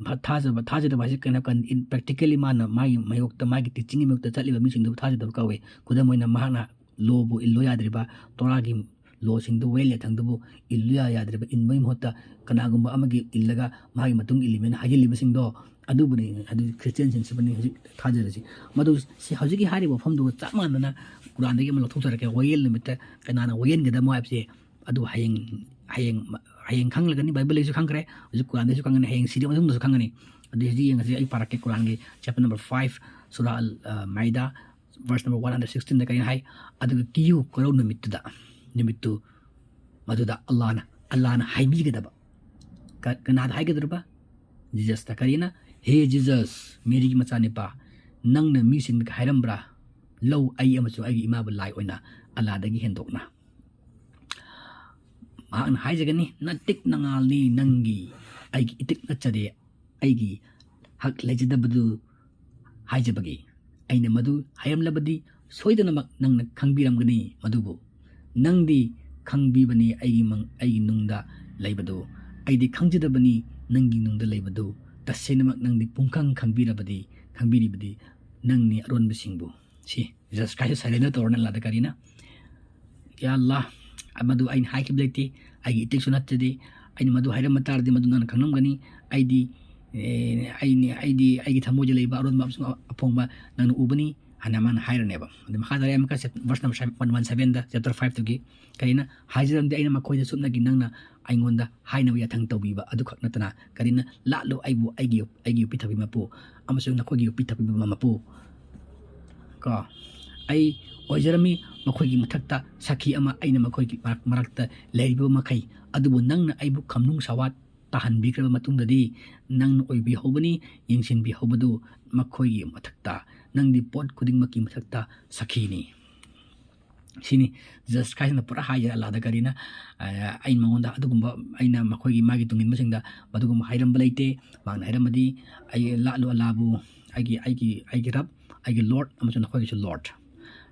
ꯐ-, ꯊꯥꯖꯕ, ꯊꯥꯖꯗꯕ ꯍꯥꯏꯁꯦ ꯀꯩꯅꯣ, ꯀꯟ-, ꯏꯟ-, ꯄ꯭ꯔꯦꯛꯇꯤꯀꯦꯜꯂꯤ ꯃꯥꯅ ꯃꯥꯒꯤ ꯃꯥꯌꯣꯛꯇ, ꯃꯥꯒꯤ ꯇꯤꯆꯤꯡꯒꯤ ꯃꯥꯌꯣꯛꯇ ꯆꯠꯂꯤꯕ ꯃꯤꯁꯤꯡꯗꯨꯕꯨ ꯊꯥꯖꯗꯕ ꯀꯧꯏ꯫ ꯈꯨꯗꯝ ꯑꯣꯏꯅ, ꯃꯍꯥꯛꯅ ꯂꯣꯕꯨ ꯏꯜꯂꯨ ꯌꯥꯗ꯭ꯔꯤꯕ, ꯇꯣꯔꯥꯒꯤ ꯂꯣꯁꯤꯡꯗꯨ, ꯋꯥꯌꯦꯜ ꯌꯥꯊꯪꯗꯨꯕꯨ ꯏꯜꯂꯨ ꯌꯥ-, ꯌꯥꯗ꯭ꯔꯤꯕ, ꯏꯟꯕꯒꯤ ꯃꯍꯨꯠꯇ ꯀꯅꯥꯒꯨꯝꯕ ꯑꯃꯒꯤ ꯏꯜꯂꯒ ꯃꯥꯒꯤ ꯃꯇꯨꯡ ꯏꯜꯂꯤꯃꯦꯅ ꯍꯥꯏꯖꯤꯜꯂꯤꯕꯁꯤꯡꯗꯣ, ꯑꯗꯨꯕꯨꯅꯤ, ꯑꯗꯨ ꯈ꯭ꯔꯤꯁꯇꯤꯌꯟꯁꯤꯡꯁꯤꯕꯨꯅꯤ ꯍꯧꯖꯤꯛ ꯊꯥꯖꯔꯤꯁꯤ꯫ ꯃꯗꯨ ꯁꯤ ꯍꯧꯖꯤꯛꯀꯤ ꯍꯥꯏꯔꯤꯕ ꯋꯥꯐꯝꯗꯨꯒ ꯆꯞ ꯃꯥꯟꯅꯅ ꯀꯨꯔꯥꯟꯗꯒꯤ ꯑꯃ ꯂꯧꯊꯣꯛꯆꯔꯛꯀꯦ꯫ ꯋꯥꯌꯦꯜ ꯅꯨꯃꯤꯠꯇ ꯀꯅꯥꯅ ꯋꯥꯌꯦꯟꯒꯗꯕꯅꯣ ꯍꯥꯏꯕꯁꯦ, ꯑꯗꯨ ꯍꯌꯦꯡ, ꯍꯌꯦꯡ, ꯍꯌꯦꯡ ꯈꯪꯂꯒꯅꯤ꯫ ꯕꯥꯏꯕꯜꯗꯒꯤꯁꯨ ꯈꯪꯈ꯭ꯔꯦ, ꯍꯧꯖꯤꯛ ꯀꯨꯔꯥꯟꯗꯒꯤꯁꯨ ꯈꯪꯒꯅꯤ, ꯍꯌꯦꯡ ꯁꯤꯔꯕ ꯃꯇꯨꯡꯗꯁꯨ ꯈꯪꯒꯅꯤ꯫ ꯑꯗꯨ ꯍꯧꯖꯤꯛ ꯌꯦꯡꯉꯁꯤ, ꯑꯩ ꯄꯥꯔꯛꯀꯦ, ꯀꯨꯔꯥꯟꯒꯤ ꯆꯦꯞꯇꯔ ꯅꯝꯕꯔ ꯐꯥꯏꯚ, ꯁꯨꯔꯥ ꯑꯜ, ꯑ, ꯃꯥꯏꯗꯥ, ꯚꯔꯁ ꯅꯝꯕꯔ ꯋꯥꯟ ꯍꯟꯗ꯭ꯔꯦꯠ ꯁꯤꯛꯁꯇꯤꯟꯗ ꯀꯔꯤꯅ ꯍꯥꯏ? "ꯑꯗꯨꯒ ꯀꯤꯌꯨ ꯀꯣꯔꯧ ꯅꯨꯃꯤꯠꯇꯨꯗ, ꯅꯨꯃꯤꯠꯇꯨ ꯃꯗꯨꯗ ꯑꯜꯂꯥꯅ, ꯑꯜꯂꯥꯅ ꯍꯥꯏꯕꯤꯒꯗꯕ", ꯀ-, ꯀꯅꯥꯗ ꯍꯥꯏꯒꯗꯧꯔꯤꯕ? ꯖꯤꯖꯁꯇ꯫ ꯀꯔꯤꯅ? "ꯍꯦ ꯖꯤꯖꯁ, ꯃꯦꯔꯤꯒꯤ ꯃꯆꯥꯅꯤꯄꯥ, ꯅꯪꯅ ꯃꯤꯁꯤꯡꯗ ꯍꯥꯏꯔꯝꯕ꯭ꯔꯥ? ꯂꯧ, ꯑꯩ ꯑꯃꯁꯨꯡ ꯑꯩꯒꯤ ꯏꯃꯥꯕꯨ ꯂꯥꯏ ꯑꯣꯏꯅ ꯑꯜꯂꯥꯗꯒꯤ ꯍꯦꯟꯗꯣꯛꯅ"꯫ ꯃꯍꯥꯛꯅ ꯍꯥꯏꯖꯒꯅꯤ, "ꯅꯇꯤꯛ ꯅꯉꯥꯜꯅꯤ ꯅꯪꯒꯤ, ꯑꯩꯒꯤ ꯏꯇꯤꯛ ꯅꯠꯆꯗꯦ, ꯑꯩꯒꯤ ꯍꯛ ꯂꯩꯖꯗꯕꯗꯨ ꯍꯥꯏꯖꯕꯒꯤ꯫ ꯑꯩꯅ ꯃꯗꯨ ꯍꯥꯏꯔꯝꯂꯕꯗꯤ ꯁꯣꯏꯗꯅꯃꯛ ꯅꯪꯅ ꯈꯪꯕꯤꯔꯝꯒꯅꯤ ꯃꯗꯨꯕꯨ꯫ ꯅꯪꯗꯤ ꯈꯪꯕꯤꯕꯅꯤ ꯑꯩꯒꯤ ꯃꯪ-, ꯑꯩꯒꯤ ꯅꯨꯡꯗ ꯂꯩꯕꯗꯨ꯫ ꯑꯩꯗꯤ ꯈꯪꯖꯗꯕꯅꯤ ꯅꯪꯒꯤ ꯅꯨꯡꯗ ꯂꯩꯕꯗꯨ꯫ ꯇꯁꯦꯡꯅꯃꯛ ꯅꯪꯗꯤ ꯄꯨꯡꯈꯪ ꯈꯪꯕꯤꯔꯕꯗꯤ, ꯈꯪꯕꯤꯔꯤꯕꯗꯤ ꯅꯪꯅꯤ ꯑꯔꯣꯟꯕꯁꯤꯡꯕꯨ꯫ ꯁꯤ Jesus Christ surrender ꯇꯧꯔꯅ ꯑꯜꯂꯥꯗ ꯀꯔꯤꯅ? "ꯌꯥ ꯑꯜꯂꯥ, ꯃꯗꯨ ꯑꯩꯅ ꯍꯥꯏꯈꯤꯕ ꯂꯩꯇꯦ, ꯑꯩꯒꯤ ꯏꯇꯤꯛꯁꯨ ꯅꯠꯆꯗꯦ꯫ ꯑꯩꯅ ꯃꯗꯨ ꯍꯥꯏꯔꯝꯕ ꯇꯥꯔꯗꯤ ꯃꯗꯨ ꯅꯪꯅ ꯈꯪꯂꯝꯒꯅꯤ꯫ ꯑꯩꯗꯤ, ꯑꯦ, ꯑꯩꯅꯤ, ꯑꯩꯗꯤ ꯑꯩꯒꯤ ꯊꯃꯣꯏꯗ ꯂꯩꯕ ꯑꯔꯣꯟꯕ ꯑꯃꯁꯨꯡ ꯑꯄꯣꯡꯕ ꯅꯪꯅ ꯎꯕꯅꯤ" ꯍꯥꯏꯅ ꯃꯥꯅ ꯍꯥꯏꯔꯅꯦꯕ꯫ ꯑꯗꯩ ꯃꯈꯥ ꯇꯥꯔꯦ ꯑꯃꯨꯛꯀ ꯆꯦꯞ-, verse number one one seven ꯗ, chapter five ꯇꯨꯒꯤ, ꯀꯔꯤꯅ? "ꯍꯥꯏꯖꯔꯝꯗꯦ ꯑꯩꯅ ꯃꯈꯣꯏꯗ ꯁꯨꯞꯅꯒꯤ ꯅꯪꯅ ꯑꯩꯉꯣꯟꯗ ꯍꯥꯏꯅꯕ ꯌꯥꯊꯪ ꯇꯧꯕꯤꯕ ꯑꯗꯨꯈꯛ ꯅꯠꯇꯅ꯫ ꯀꯔꯤꯅ? ꯂꯥꯠꯂꯨ ꯑꯩꯕꯨ ꯑꯩꯒꯤ, ꯑꯩꯒꯤ ꯌꯣꯛꯄꯤ ꯊꯛꯄꯤ ꯃꯄꯨ ꯑꯃꯁꯨꯡ ꯅꯈꯣꯏꯒꯤ ꯌꯣꯛꯄꯤ ꯊꯛꯄꯤꯕ ꯃꯄꯨ ꯀꯣ, ꯑꯩ ꯑꯣꯏꯖꯔꯝꯃꯤ꯫ ꯃꯈꯣꯏꯒꯤ ꯃꯊꯛꯇ ꯁꯥꯈꯤ ꯑꯃ ꯑꯩꯅ ꯃꯈꯣꯏꯒꯤ ꯃꯔꯛ-, ꯃꯔꯛꯇ ꯂꯩꯔꯤꯕ ꯃꯈꯩ꯫ ꯑꯗꯨꯕꯨ ꯅꯪꯅ ꯑꯩꯕꯨ ꯈꯝꯅꯨꯡ ꯁꯋꯥꯠ ꯇꯥꯍꯟꯕꯤꯈ꯭ꯔꯕ ꯃꯇꯨꯡꯗꯗꯤ ꯅꯪꯅ ꯑꯣꯏꯕꯤꯍꯧꯕꯅꯤ, ꯌꯦꯡꯁꯤꯟꯕꯤꯍꯧꯕꯗꯨ ꯃꯈꯣꯏꯒꯤ ꯃꯊꯛꯇ, ꯅꯪꯗꯤ ꯄꯣꯠ ꯈꯨꯗꯤꯡꯃꯛꯀꯤ ꯃꯊꯛꯇ ꯁꯥꯈꯤꯅꯤ"꯫ ꯁꯤꯅꯤ Jesus Christ ꯅ ꯄꯨꯔꯥ ꯍꯥꯏꯖꯔꯦ ꯑꯜꯂꯥꯗ ꯀꯔꯤꯅ, ꯑ, ꯑꯩꯅ ꯃꯉꯣꯟꯗ ꯑꯗꯨꯒꯨꯝꯕ, ꯑꯩꯅ ꯃꯈꯣꯏꯒꯤ, ꯃꯥꯒꯤ ꯇꯨꯡꯏꯟꯕꯁꯤꯡꯗ ꯃꯗꯨꯒꯨꯝꯕ ꯍꯥꯏꯔꯝꯕ ꯂꯩꯇꯦ꯫ ꯃꯍꯥꯛꯅ ꯍꯥꯏꯔꯝꯕꯗꯤ, "ꯑꯩ ꯂꯥꯠꯂꯨ ꯑꯜꯂꯥꯕꯨ, ꯑꯩꯒꯤ, ꯑꯩꯒꯤ, ꯑꯩꯒꯤ ꯔꯕ, ꯑꯩꯒꯤ ꯂꯣꯔꯗ ꯑꯃꯁꯨꯡ ꯅꯈꯣꯏꯒꯤꯁꯨ ꯂꯣꯔꯗ"꯫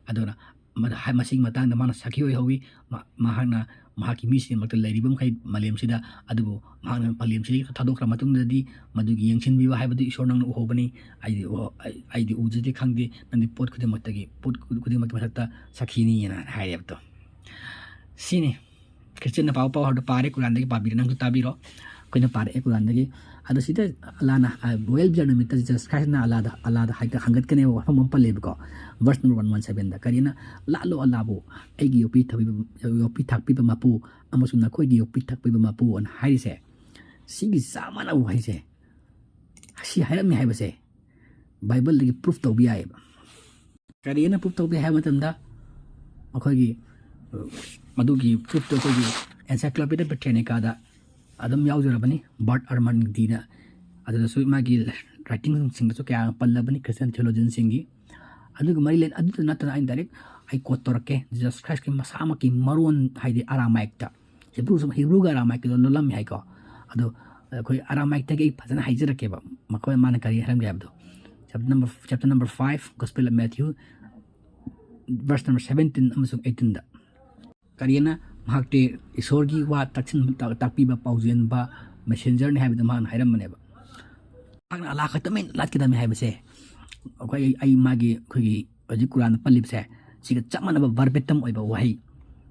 ꯑꯗꯨꯅ ꯃꯗ-, ꯍꯥꯏ-, ꯃꯁꯤꯒꯤ ꯃꯇꯥꯡꯗ ꯃꯥꯅ ꯁꯥꯈꯤ ꯑꯣꯏꯍꯧꯋꯤ꯫ ꯃ-, ꯃꯍꯥꯛꯅ ꯃꯍꯥꯛꯀꯤ ꯃꯤꯁꯤꯡꯒꯤꯗꯃꯛꯇ ꯂꯩꯔꯤꯕ ꯃꯈꯩ ꯃꯥꯂꯦꯝꯁꯤꯗ, ꯑꯗꯨꯕꯨ ꯃꯍꯥꯛꯅ ꯃꯥꯂꯦꯝꯁꯤꯗꯒꯤ ꯊꯥꯗꯣꯛꯈ꯭ꯔ ꯃꯇꯨꯡꯗꯗꯤ ꯃꯗꯨꯒꯤ ꯌꯦꯡꯁꯤꯟꯕꯤꯕ ꯍꯥꯏꯕꯗꯨ ꯏꯁꯣꯔ ꯅꯪꯅ ꯎꯍꯧꯕꯅꯤ꯫ ꯑꯩꯗꯤ ꯎꯍꯧ-, ꯑꯩ-, ꯑꯩꯗꯤ ꯎꯖꯗꯦ, ꯈꯪꯗꯦ꯫ ꯅꯪꯗꯤ ꯄꯣꯠ ꯈꯨꯗꯤꯡꯃꯛꯇꯒꯤ, ꯄꯣꯠ ꯈꯨ-, ꯈꯨꯗꯤꯡꯃꯛꯀꯤ ꯃꯊꯛꯇ ꯁꯥꯈꯤꯅꯤꯅ ꯍꯥꯏꯔꯦꯕꯗꯣ꯫ ꯁꯤꯅꯤ꯫ ꯈ꯭ꯔꯤꯁꯇꯤꯌꯟꯅ ꯄꯥꯎ ꯄꯥꯎ ꯍꯥꯏꯕꯗꯣ ꯄꯥꯔꯦ, ꯀꯨꯔꯥꯟꯗꯒꯤ ꯄꯥꯕꯤꯔꯦ, ꯅꯪꯁꯨ ꯇꯥꯕꯤꯔꯣ꯫ ꯑꯩꯈꯣꯏꯅ ꯄꯥꯔꯛꯑꯦ ꯀꯨꯔꯥꯟꯗꯒꯤ꯫ ꯑꯗꯣ ꯁꯤꯗ ꯑꯜꯂꯥꯅ, ꯑ, ꯔꯣꯌꯦꯜ ꯕꯤꯌꯔ ꯅꯨꯃꯤꯠꯇ Jesus Christ ꯅ ꯑꯜꯂꯥꯗ, ꯑꯜꯂꯥꯗ ꯍꯥꯏꯗ ꯍꯪꯒꯠꯀꯅꯦꯕ, ꯋꯥꯐꯝ ꯑꯃ ꯄꯜꯂꯦꯕꯀꯣ꯫ Verse number one one seven ꯗ ꯀꯔꯤꯅ? "ꯂꯥꯠꯂꯣ ꯑꯜꯂꯥꯕꯨ, ꯑꯩꯒꯤ ꯌꯣꯛꯄꯤ ꯊꯛꯄꯤꯕ, ꯌꯣꯛꯄꯤ ꯊꯥꯛꯄꯤꯕ ꯃꯄꯨ ꯑꯃꯁꯨꯡ ꯅꯈꯣꯏꯒꯤ ꯌꯣꯛꯄꯤ ꯊꯛꯄꯤꯕ ꯃꯄꯨ" ꯑꯅ ꯍꯥꯏꯔꯤꯁꯦ꯫ ꯁꯤꯒꯤ ꯆꯞ ꯃꯥꯟꯅꯕ ꯋꯥꯍꯩꯁꯦ, ꯁꯤ ꯍꯥꯏꯔꯝꯃꯤ ꯍꯥꯏꯕꯁꯦ ꯕꯥꯏꯕꯜꯗꯒꯤ proof ꯇꯧꯕ ꯌꯥꯏꯌꯦꯕ꯫ ꯀꯔꯤꯅ proof ꯇꯧꯕ ꯌꯥꯏ ꯍꯥꯏꯕ ꯃꯇꯝꯗ, ꯑꯩꯈꯣꯏꯒꯤ, ꯑ, ꯃꯗꯨꯒꯤ proof ꯇꯣ ꯑꯩꯈꯣꯏꯒꯤ Encyclopedia Britannica ꯗ ꯑꯗꯨꯝ ꯌꯥꯎꯖꯔꯕꯅꯤ, Bart Ehrman ꯒꯤꯅ꯫ ꯑꯗꯨꯗꯁꯨ ꯃꯥꯒꯤ writing ꯁꯤꯡꯗꯁꯨ ꯀꯌꯥ ꯄꯜꯂꯕꯅꯤ Christian theologian ꯁꯤꯡꯒꯤ꯫ ꯑꯗꯨꯒ ꯃꯔꯤ ꯂꯩꯅ, ꯑꯗꯨꯗ ꯅꯠꯇꯅ ꯑꯩꯅ direct ꯑꯩ quote ꯇꯧꯔꯛꯀꯦ, Jesus Christ ꯀꯤ ꯃꯁꯥꯃꯛꯀꯤ ꯃꯔꯣꯟ, ꯍꯥꯏꯗꯤ Aramaic ꯇ, Hebrew, Hebrew ꯒ Aramaic ꯀꯗꯣ ꯂꯣꯜꯂꯝꯃꯤ ꯍꯥꯏꯀꯣ꯫ ꯑꯗꯣ ꯑꯩꯈꯣꯏ Aramaic ꯇꯒꯤ ꯑꯩ ꯐꯖꯅ ꯍꯥꯏꯖꯔꯛꯀꯦꯕ, ꯃꯈꯣꯏ ꯃꯥꯅ ꯀꯔꯤ ꯍꯥꯏꯔꯝꯒꯦ ꯍꯥꯏꯕꯗꯣ꯫ Chapter number, chapter number five, Gospel of Matthew, verse number seventeen ꯑꯃꯁꯨꯡ eighteen ꯗ꯫ ꯀꯔꯤꯅ ꯃꯍꯥꯛꯇꯤ ꯏꯁꯣꯔꯒꯤ ꯋꯥ ꯇꯥꯛꯁꯤꯟ-, ꯇꯥꯛꯄꯤꯕ ꯄꯥꯎꯖꯦꯟꯕ messenger ꯅꯤ ꯍꯥꯏꯕꯗꯨ ꯃꯍꯥꯛꯅ ꯍꯥꯏꯔꯝꯕꯅꯦꯕ꯫ ꯃꯍꯥꯛꯅ ꯑꯜꯂꯥꯍ ꯈꯛꯇꯃꯛ ꯂꯥꯠꯀꯗꯕꯅꯤ ꯍꯥꯏꯕꯁꯦ ꯑꯩꯈꯣꯏ, ꯑꯩ ꯃꯥꯒꯤ, ꯑꯩꯈꯣꯏꯒꯤ ꯍꯧꯖꯤꯛ ꯀꯨꯔꯥꯟꯗ ꯄꯜꯂꯤꯕꯁꯦ ꯁꯤꯒ ꯆꯞ ꯃꯥꯟꯅꯕ verbatim ꯑꯣꯏꯕ ꯋꯥꯍꯩ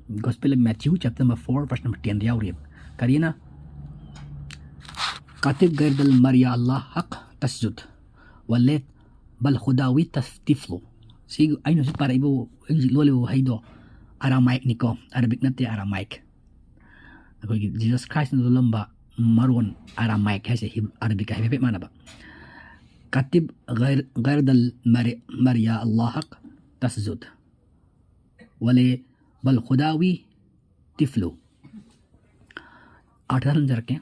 Gospel of Matthew chapter number four verse number ten ꯗ ꯌꯥꯎꯔꯤꯕ꯫ ꯀꯔꯤꯅ؟ ꯀꯥꯇꯤꯕ ꯒꯔꯗꯜ ꯃꯔꯤꯌꯥ ꯑꯜꯂꯥꯍ ꯍꯛ ꯇꯁꯖꯨꯗ ꯋꯂꯦꯠ ꯕꯜ ꯈꯨꯗꯥꯋꯤ ꯇꯐ-, ꯇꯤꯐꯂꯨ꯫ ꯁꯤ ꯑꯩꯅ ꯍꯧꯖꯤꯛ ꯄꯥꯔꯛꯏꯕ, ꯑꯩ ꯍꯧꯖꯤꯛ ꯂꯣꯜꯂꯤꯕ ꯋꯥꯍꯩꯗꯣ Aramaic ꯅꯤꯀꯣ, Arabic ꯅꯠꯇꯦ, Aramaic꯫ ꯑꯩꯈꯣꯏꯒꯤ Jesus Christ ꯅ ꯂꯣꯜꯂꯝꯕ ꯃꯔꯣꯟ Aramaic ꯍꯥꯏꯁꯦ ꯍꯤꯕ-, Arabic ꯀ ꯍꯥꯏꯐꯦꯠ ꯃꯥꯟꯅꯕ꯫ ꯀꯥꯇꯤꯕ ꯒꯔ-, ꯒꯔꯗꯜ ꯃꯔꯤ-, ꯃꯔꯤꯌꯥ ꯑꯜꯂꯥꯍ ꯍꯛ ꯇꯁꯖꯨꯗ ꯋꯂꯦ ꯕꯜ ꯈꯨꯗꯥꯋꯤ ꯇꯤꯐꯂꯨ꯫ ꯑꯥꯔꯊ ꯍꯟꯖꯔꯛꯀꯦ꯫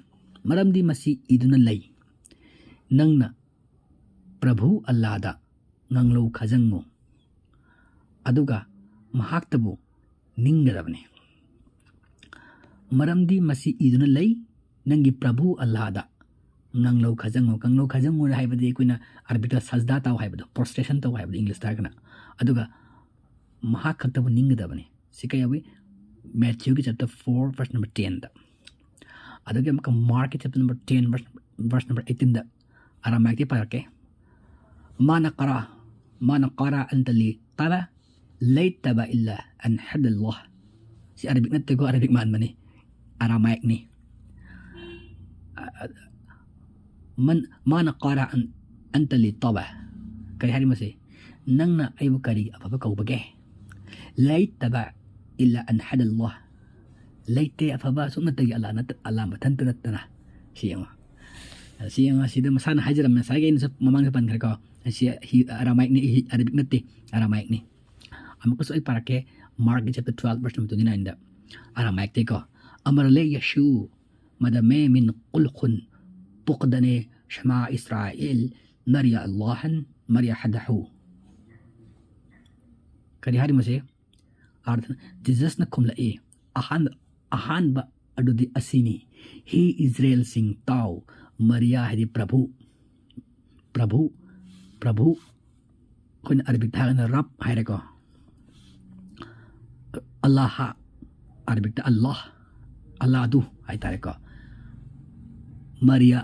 ꯃꯔꯝꯗꯤ ꯃꯁꯤ ꯏꯗꯨꯅ ꯂꯩ, "ꯅꯪꯅ ꯄ꯭ꯔꯚꯨ ꯑꯜꯂꯥꯗ ꯉꯥꯡꯂꯧ ꯈꯥꯖꯪꯉꯨ, ꯑꯗꯨꯒ ꯃꯍꯥꯛꯇꯕꯨ ꯅꯤꯡꯒꯗꯕꯅꯤ"꯫ ꯃꯔꯝꯗꯤ ꯃꯁꯤ ꯏꯗꯨꯅ ꯂꯩ, "ꯅꯪꯒꯤ ꯄ꯭ꯔꯚꯨ ꯑꯜꯂꯥꯗ ꯉꯥꯡꯂꯧ ꯈꯥꯖꯪꯉꯨ"꯫ ꯉꯥꯡꯂꯧ ꯈꯥꯖꯪꯉꯨ ꯍꯥꯏꯕꯗꯤ ꯑꯩꯈꯣꯏꯅ Arabic ꯇ ꯁꯖꯗꯥ ꯇꯧ ꯍꯥꯏꯕꯗꯣ, prostration ꯇꯧ ꯍꯥꯏꯕꯗꯣ English ꯇ ꯍꯥꯏꯔꯒꯅ꯫ ꯑꯗꯨꯒ ꯃꯍꯥꯛ ꯈꯛꯇꯕꯨ ꯅꯤꯡꯒꯗꯕꯅꯤ꯫ ꯁꯤ ꯀꯩ ꯌꯥꯎꯏ? Matthew ꯒꯤ chapter four verse number ten ꯗ꯫ ꯑꯗꯨꯒꯤ ꯑꯃꯨꯛꯀ Mark ꯀꯤ chapter number ten verse, verse number eighteen ꯗ Aramaic ꯇꯒꯤ ꯄꯥꯔꯛꯀꯦ꯫ "ꯃꯥꯅ ꯀꯔꯥ, ꯃꯥꯅ ꯀꯔꯥ ꯑꯟꯇꯂꯤ ꯇꯥꯔꯥ ꯂꯩꯇꯕ ꯏꯜꯂ ꯑꯟ ꯍꯗꯜꯂꯥꯍ"꯫ ꯁꯤ Arabic ꯅꯠꯇꯦꯀꯣ, Arabic ꯃꯥꯟꯕꯅꯤ, Aramaic ꯅꯤ꯫ ꯃꯟ-, ꯃꯥꯅ ꯀꯔꯥ ꯑꯟ-, ꯑꯟꯇꯂꯤ ꯇꯥꯕ꯫ ꯀꯔꯤ ꯍꯥꯏꯔꯤ ꯃꯁꯤ? "ꯅꯪꯅ ꯑꯩꯕꯨ ꯀꯔꯤ ꯑꯐꯕ ꯀꯧꯕꯒꯦ? ꯂꯩꯇꯕ ꯏꯜꯂ ꯑꯟ ꯍꯗꯜꯂꯥꯍ"꯫ ꯂꯩꯇꯦ ꯑꯐꯕ ꯁꯨꯞꯅꯇꯒꯤ ꯑꯜꯂꯥ ꯅꯠꯇ-, ꯑꯜꯂꯥ ꯃꯊꯟꯇ ꯅꯠꯇꯅ꯫ ꯁꯤ ꯌꯦꯡꯉꯣ꯫ ꯁꯤ ꯌꯦꯡꯉꯣ, ꯁꯤꯗ ꯃꯁꯥꯅ ꯍꯥꯏꯖꯔꯝꯃꯦ, ꯉꯁꯥꯏꯒꯤ ꯑꯩꯅꯁꯨ ꯃꯃꯥꯡꯗ ꯄꯟꯈ꯭ꯔꯦꯀꯣ꯫ ꯁꯤ ꯍꯤ-, Aramaic ꯅꯤ, ꯍꯤ-, Arabic ꯅꯠꯇꯦ, Aramaic ꯅꯤ꯫ ꯑꯃꯨꯛꯀꯁꯨ ꯑꯩ ꯄꯥꯔꯛꯀꯦ, Mark ꯀꯤ chapter twelve verse number twenty nine ꯗ, Aramaic ꯇꯒꯤꯀꯣ꯫ "ꯑꯃꯔ ꯂꯦ ꯌꯁꯨ ꯃꯗꯃꯦ ꯃꯤꯟ ꯀꯨꯜꯈꯨꯟ ꯄꯨꯛꯗꯅꯦ ꯁꯃꯥ ꯏꯁꯔꯥꯏꯜ ꯃꯔꯤꯌꯥ ꯑꯜꯂꯥꯍꯟ ꯃꯔꯤꯌꯥ ꯍꯗꯍꯨ"꯫ ꯀꯔꯤ ꯍꯥꯏꯔꯤ ꯃꯁꯤ? ꯑꯥꯔꯊ-, Jesus ꯅ ꯈꯨꯝꯂꯛꯏ, "ꯑꯍꯥꯟꯕ, ꯑꯍꯥꯟꯕ ꯑꯗꯨꯗꯤ ꯑꯁꯤꯅꯤ, ꯍꯤ ꯏꯖꯔꯦꯜꯁꯤꯡ ꯇꯥꯎ"꯫ ꯃꯔꯤꯌꯥ ꯍꯥꯏꯗꯤ ꯄ꯭ꯔꯚꯨ, ꯄ꯭ꯔꯚꯨ, ꯄ꯭ꯔꯚꯨ꯫ ꯑꯩꯈꯣꯏꯅ Arabic ꯇ ꯍꯥꯏꯔꯒꯅ ꯔꯕ ꯍꯥꯏꯔꯦꯀꯣ꯫ ꯑꯜꯂꯥꯍ, ꯑꯔꯕꯤꯛꯇ ꯑꯜꯂꯥꯍ, ꯑꯜꯂꯥꯗꯨ ꯍꯥꯏꯇꯥꯔꯦꯀꯣ꯫ ꯃꯔꯤꯌꯥ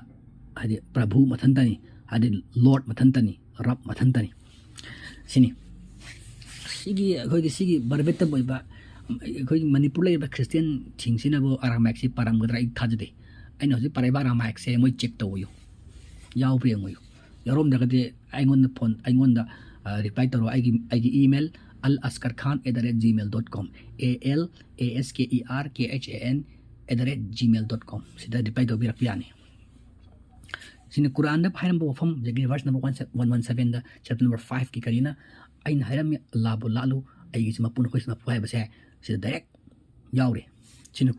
ꯍꯥꯏꯗꯤ ꯄ꯭ꯔꯚꯨ ꯃꯊꯟꯇꯅꯤ, ꯍꯥꯏꯗꯤ ꯂꯣꯔꯗ ꯃꯊꯟꯇꯅꯤ, ꯔꯕ ꯃꯊꯟꯇꯅꯤ꯫ ꯁꯤꯅꯤ꯫ ꯁꯤꯒꯤ ꯑꯩꯈꯣꯏꯒꯤ ꯁꯤꯒꯤ ꯕꯔꯕꯦꯇꯝ ꯑꯣꯏꯕ ꯑꯩꯈꯣꯏꯒꯤ ꯃꯅꯤꯄꯨꯔ ꯂꯩꯔꯤꯕ ꯈ꯭ꯔꯤꯁꯇꯤꯌꯥꯟꯁꯤꯡꯁꯤꯅꯕꯨ ꯑꯔꯥꯃꯥꯏꯛꯁꯤ ꯄꯥꯔꯝꯒꯗ꯭ꯔꯥ ꯑꯩ ꯊꯥꯖꯗꯦ꯫ ꯑꯩꯅ ꯍꯧꯖꯤꯛ ꯄꯥꯔꯛꯏꯕ ꯑꯔꯥꯃꯥꯏꯛꯁꯦ ꯃꯣꯏ ꯆꯦꯛ ꯇꯧꯕꯤꯌꯨ, ꯌꯥꯎꯕ꯭ꯔꯥ ꯌꯦꯡꯉꯨ꯫ ꯌꯥꯎꯔꯝꯗ꯭ꯔꯒꯗꯤ ꯑꯩꯉꯣꯟꯗ ꯐꯣꯟ, ꯑꯩꯉꯣꯟꯗ ꯔꯤꯄ꯭ꯂꯥꯏ ꯇꯧꯔꯣ꯫ ꯑꯩꯒꯤ ꯑꯩꯒꯤ email, al askar khan at the rate gmail dot com, a l a s k e r k h a n at the rate gmail dot com ꯁꯤꯗ ꯔꯤꯄ꯭ꯂꯥꯏ ꯇꯧꯕꯤꯔꯛꯄ ꯌꯥꯅꯤ꯫ ꯁꯤꯅ ꯀꯨꯔꯥꯟꯗ ꯍꯥꯏꯔꯝꯕ ꯋꯥꯐꯝ, ꯍꯧꯖꯤꯛꯀꯤ verse number one one sevenꯗ, chapter number fiveꯀꯤ ꯀꯔꯤꯅ ꯑꯩꯅ ꯍꯥꯏꯔꯝꯃꯤ, ꯑꯜꯂꯥꯕꯨ ꯂꯥꯠꯂꯨ, ꯑꯩꯒꯤꯁꯤ ꯃꯄꯨ ꯅꯈꯣꯏꯁꯤ ꯃꯄꯨ ꯍꯥꯏꯕꯁꯦ ꯁꯤꯗ ꯗꯥꯏꯔꯦꯛ ꯌꯥꯎꯔꯦ꯫ ꯁꯤꯅ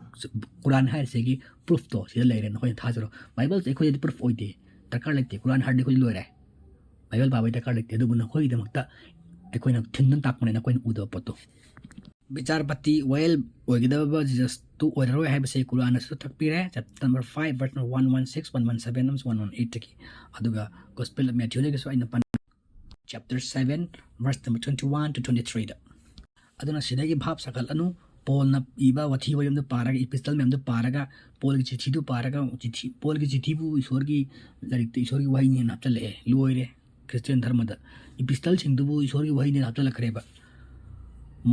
ꯀꯨꯔꯥꯟ ꯍꯥꯏꯔꯤꯁꯤꯒꯤ ꯄ꯭ꯔꯨꯐꯇꯣ ꯁꯤꯗ ꯂꯩꯔꯦ, ꯅꯈꯣꯏꯅ ꯊꯥꯖꯔꯣ꯫ ꯕꯥꯏꯕꯜꯁꯦ ꯑꯩꯈꯣꯏꯗꯗꯤ ꯄ꯭ꯔꯨꯐ ꯑꯣꯏꯗꯦ, ꯗꯔꯀꯥꯔ ꯂꯩꯇꯦ꯫ ꯀꯨꯔꯥꯟ ꯍꯥꯏꯔꯗꯤ ꯑꯩꯈꯣꯏ ꯂꯣꯏꯔꯦ, ꯕꯥꯏꯕꯜ ꯄꯥꯕꯒꯤ ꯗꯔꯀꯥꯔ ꯂꯩꯇꯦ꯫ ꯑꯗꯨꯕꯨ ꯅꯈꯣꯏꯒꯤꯗꯃꯛꯇ ꯑꯩꯈꯣꯏꯅ ꯊꯤꯟꯗꯨꯅ ꯇꯥꯛꯄꯅꯦ, ꯅꯈꯣꯏꯅ ꯎꯗꯕ ꯄꯣꯠꯇꯣ꯫ ꯕꯤꯆꯥꯔꯄꯇꯤ, ꯋꯥꯌꯦꯜ ꯑꯣꯏꯒꯗꯕ ꯖꯤꯖꯁꯇꯨ ꯑꯣꯏꯔꯔꯣꯏ ꯍꯥꯏꯕꯁꯦ ꯀꯨꯔꯥꯟꯅꯁꯨ ꯇꯥꯛꯄꯤꯔꯦ, chapter number five, verse one one six, one one seven ꯑꯃꯁꯨꯡ one one eightꯇꯒꯤ꯫ ꯑꯗꯨꯒ Gospel of Matthewꯗꯒꯤꯁꯨ ꯑꯩꯅ ꯄꯟ-, chapter seven, verse number twenty one to twenty threeꯗ꯫ ꯑꯗꯨꯅ ꯁꯤꯗꯒꯤ ꯚꯥꯞ ꯁꯥꯒꯠꯂꯅꯨ, ꯄꯣꯜꯅ ꯏꯕ ꯋꯥꯊꯤ ꯋꯥꯔꯦꯝꯗꯨ ꯄꯥꯔꯒ, epistle ꯃꯌꯥꯝꯗꯨ ꯄꯥꯔꯒ, ꯄꯣꯜꯒꯤ ꯆꯤꯊꯤꯗꯨ ꯄꯥꯔꯒ, ꯆꯤꯊꯤ, ꯄꯣꯜꯒꯤ ꯆꯤꯊꯤꯕꯨ ꯏꯁꯣꯔꯒꯤ ꯂꯥꯏꯔꯤꯛꯇ ꯏꯁꯣꯔꯒꯤ ꯋꯥꯍꯩꯅꯦꯅ ꯍꯥꯞꯆꯜꯂꯛꯑꯦ, ꯂꯣꯏꯔꯦ꯫ ꯈ꯭ꯔꯤꯁꯇꯤꯌꯥꯟ ꯙꯔꯃꯗ epistleꯁꯤꯡꯗꯨꯕꯨ ꯏꯁꯣꯔꯒꯤ ꯋꯥꯍꯩꯅꯦꯅ ꯍꯥꯞꯆꯜꯂꯛꯈ꯭ꯔꯦꯕ꯫